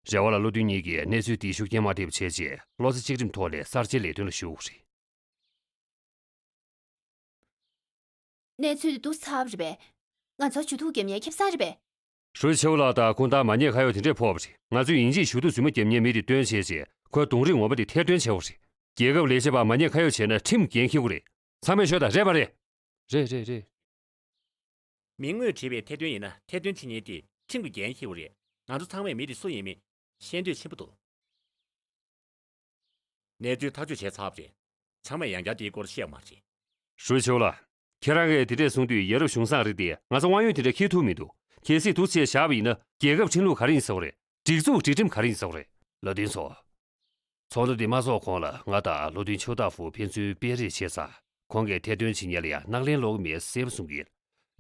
རེ་བ་ལ་བློ་མཐུན་གཉིས་ཀྱིས་གནས་ཚུལ་འདིའི་ཤུགས་རྐྱེན་མ་ཐེབས་པ་བྱས་རྗེས། བློ་རྩེ་གཅིག་སྒྲིམ་ཐོག་ནས་གསར་བརྗེའི་ལས་དོན་ལ་ཞུགས་པ་རེད། གནས་ཚུལ་འདི་སྡུག་ཚ་པོ་རེད་པས། ང་ཚོར་ཇུས་གཏོགས་རྒྱབ་མཁན་ཁེ་བཟང་རེད་པས། ཧྲུའུ་ཆིའུ་ལགས་དང་སྐུ་ཟླ་མ་ཉེས་ཁ་གཡོག་དེ་འདྲས་ཕོག་པ་རེད། ང་ཚོས་ཡིན་གཅིག་ཞུ་གཏུག་རྫུན་མ་རྒྱབ་མཁན་མི་དེ་བཏོན་བྱས་རྗེས། ཁོའི་རྡུང་རེས་ངོ་མ་དེ་ཐེར་འདོན་བྱེད་དགོས་རེད། རྒྱལ་ཁབ་ལས་བྱེད་པ་མ་ཉེས་ཁ་གཡོག་བྱས་ན་ཁྲིམས་འགན་འཁྱེར་དགོས་རེད། ཚང་མས་ཤོད་དང་། རེད་པ་རེད། རེད་རེད་རེད། མིང་དངོས་བྲིས་པའི་ཐེར་འདོན་ཡིན་ན་ཐེར་འདོན་བྱེད་མཁན་དེ་ཁྲིམས་ཀྱི་འགན་འཁྱེར་དགོས་རེད། ང་ཚོ་ཚང་མས་མི་དེ་སུ་ཡིན་མིན་ཤེས་འདོད་ཆེན་པོ་འདུག་གནས་ཚུལ་ཐག་གཅོད་བྱས་ཚར་བ་རེད། ཚང་མས་ཡང་བསྐྱར་དེའི་སྐོར་བཤད་པ་མ་རེད། ཧྲུའུ་ཆིའུ་ལགས། ཁྱེད་རང་གིས་དེ་འདྲས་གསུང་དུས། ཡ་རབས་གཞུང་བཟང་རིགས་དེ་ང་ཚོ་དབང་ཡོད་དེ་འདྲས་འཁྱེར་ཐུབ་མི་འདུག་གལ་སྲིད་འདུག་སེ་བཞག་པ་ཡིན་ན། རྒྱལ་ཁབ་ཁྲིམས་ལུགས་ག་རེ་ཡིན་ཟེར་བ་རེད། སྒྲིག་འཛུགས་སྒྲིག་ཁྲིམས་ག་རེ་ཡིན་ཟེར་བ་རེད། བློ་མཐུན་ཚོ། ཚོགས་འདུ་འདི་མ་ཚོགས་གོང་ལ་ང་དང་བློ་མཐུན་ཆུའུ་ཏཱ་ཧྥུ་ཕན་ཚུན་སྤེལ་རེས་བྱས་ཙང་། ཁོང་གིས་ཐེར་འདོན་བྱེད་མཁན་ལ་ཡང་སྣང་ལེན་སློག་གི་མེད་གསལ་པོ་གསུང་གི།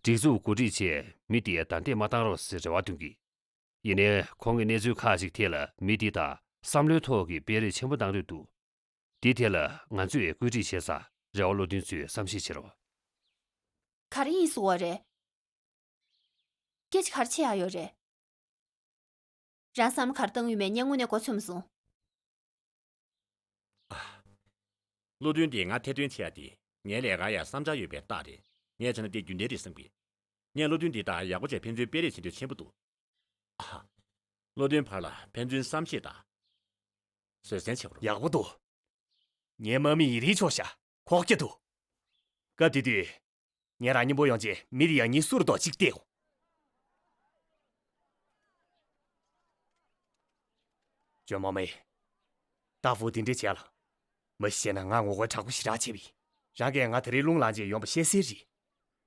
སྒྲིག་འཛུགས་གོ་སྒྲིག་བྱས། མི་དེ་བདའ་འདེད་མ་བཏང་རོགས་ཟེར་རེ་བ་འདོན་གི། ཡིན་ནའི་ཁོང་གིས་གནས་ཚུལ་ཁག་ཅིག་ཐད་ལ་མི་འདི་དང་བསམ་བློའི་ཐོག་གི་སྤེལ་རེས་ཆེན་པོ་གནང་འདོད་འདུག་འདི་ཐད་ལ་ང་ཚོས་བཀོད་སྒྲིག་བྱས་ཙང་། རེ་བ་བློ་མཐུན་ཚོས་བསམ་ཤེས་བྱེད་རོགས། ག་རེ་ཡིན་ཟེར་བ་རེད། སྐད་ཆ་ག་རེ་བྱེད་ཡག་ཡོད་རེད། རང་བསམ་བློ་ག་རེ་བཏང་ཡོད་མེད་ངས་དངོས་གནས་མགོ་ཚོད་མ་སོང་། བློ་མཐུན་དེས་ང་ཐེར་འདོན་བྱེད་ཡ་དེ་ངའི་ལས་ཀར་ཡང་བསམ་འཆར་ཡོད་པའི་རྟགས་རེད། ངས་བྱས་ན་དེ་རྒྱུན་ལྡན་རེད་བསམ་གི། ངས་བློ་མཐུན་དེ་དང་ཡག་པོ་བྱས་ཕན་ཚུན་སྤེལ་རེས་བྱེད་འདོད་ཆེན་པོ་འདུག་ཨ། བློ་མཐུན་བར་ལ་ཕན་ཚུན་བསམ་ཤེས་དང་། བཟོད་བསྲན་བྱེད་དགོས་རེད། ཡག་པོ་འདུག་ངའི་དམག་མི་ཡི་རིགས་ཆོག་ཤ་ཁོག་རྒྱ་འདུག་སྐབས་དེ་དུས། ངས་རང་མཉམ་པོ་ཡོང་རྗེས་མི་དེ་ཡང་ངའི་སུ་རུ་ཏོག་གཅིག་བལྟས་ཡོང་། ཇོན་མ་མེ། ཏཱ་ཧྥུ་དེ་འདྲས་བྱས་ལ། མ་གཞི་བྱས་ན་ང་ངོ་རྒོལ་དྲག་པོ་ཞེ་དྲག་བྱས་པ་ཡིན། རང་གིས་ང་ད་རེས་རླུང་ལངས་རྗེས་ཡོང་བ་ཤེས་གསལ་རེད།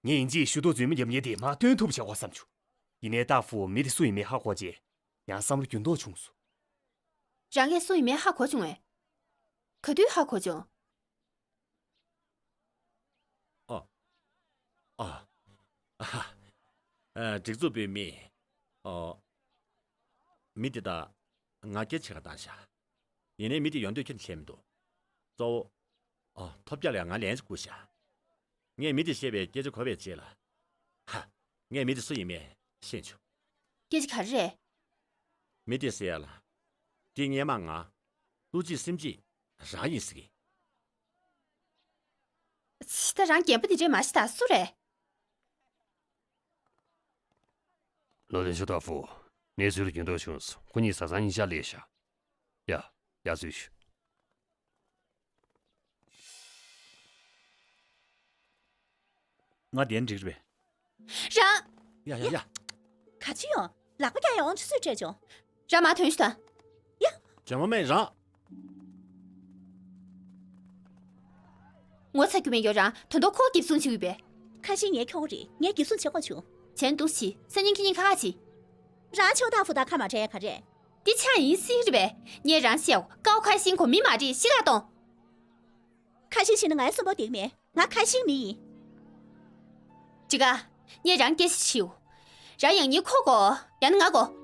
ངས་ཡིན་གཅིག་ཞུ་གཏུག་རྫུན་མ་རྒྱབ་མཁན་དེ་མར་བཏོན་ཐུབ་པ་བྱེད་དགོས་བསམ་བྱུང་། ཡིན་ནའི་ཏཱ་ཧྥུ་མི་དེ་སུ་ཡིན་མིན་ཧ་གོ་རྗེས། ཡང་བསམ་བློ་འགྱུར་ལྡོག་བྱུང་སོང་། རང་གིས་སུ་ཡིན་མིན་ཧ་གོ་བྱུང་བས། ག་དུས་ཧ་གོ་བྱུང་། ཨ། ཨ། ཨ། ཨ། སྒྲིག་འཛུགས་པུའི་མི། ཨ། མི་དེ་དང་ང་སྐད་ཆ་བཤད་ག་བཏང་ཤག་ཡིན་ནའི་མི་དེ་ཡོང་འདོད་ཁྱོན་ནས་བྱས་མི་འདུག་གཙོ་བོ། ཨ། ཐོབ་རྒྱག་ལ་ང་ལན་ཅིག་བསྐུར་ཤག་ངས་མི་དེས་བཤད་པའི་སྐད་ཆ་གོ་བའི་རྗེས་ལ། ཧ། ངས་མི་དེ་སུ་ཡིན་མིན་ཤེས་བྱུང་། སྐད་ཆ་ག་རེ་རེད། མི་དེས་ཟེར་ཡ་ལ། དེ་སྔས་མ་ང་། ལྷུ་ཅི་སིམ་ཅི་རང་ཡིན་ཟེར་གི། ཚི། ད་རང་རྒན་པོ་འདི་འདྲས་མ་བྱེད་ད། སུ་རེད། བློ་མཐུན་ཆུའུ་ཏཱ་ཧྥུ། གནས་ཚུལ་འགྱུར་ལྡོག་བྱུང་སོང་། ཁོ་གཉིས་བཟའ་ཚང་གཉིས་ཆ་སླེབས་ཤག་ཡ། ཡར་འཛུལ་ཞུ། ང་བདེན་འགྲིག་རེད་པས། རང་། ཡ་ཡ་ཡ། ག་ཅི་ཡོང་། ལག་པ་བརྐྱངས་ཡོང་ཆུ་ཚོད་སྤྲད་བྱུང་། རང་མར་ཐོན་ཤོག་དང་། ཡ། ཇོན་མ་མེ་རང་། ངོ་ཚ་རྒྱུ་མེད་ཡོད། རང་ད་དུང་ཁོ་འགེབས་སྲུང་བྱེད་ཀྱི་ཡོད་པས། ཁ་ཞེ་ངས་ཁྱོ་ག་རེད། ངས་འགེབས་སྲུང་བྱེད་དགོས་བྱུང་། བྱས་ན་འདུག་སེ་བྱེད། སང་ཉིན་ཁྱེད་གཉིས་ཁ་ཁ་བྱེད། རང་ཆུའུ་ཏཱ་ཧྥུ་དང་ཁ་མ་བྲལ་ཡ་ག་རེད། འདི་ཆ་ཡིན་སྲིད་རེད་པས། ངས་རང་བཤད་ཀའོ། ཁ་ཤིང་ཁོ་མི་མ་རེད། ཤི་ཁ་གཏོང་། ཁ་ཤིང་ཤི་ན་ངའི་སུན་པོ་འདེགས་མེད། ང་ཁ་ཤིང་མི་ཡིན། འགྲིག་ག་ངས་རང་སྐད་ཆ་ཞུ། རང་ཡང་ཉིན་ཁོ་གོ། ཡང་ན་ང་གོ།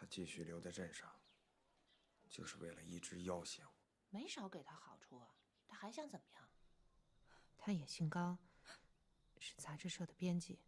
继续留在镇上，就是为了一只妖仙。没少给他好处啊，他还想怎么样？他也姓高，是杂志社的编辑。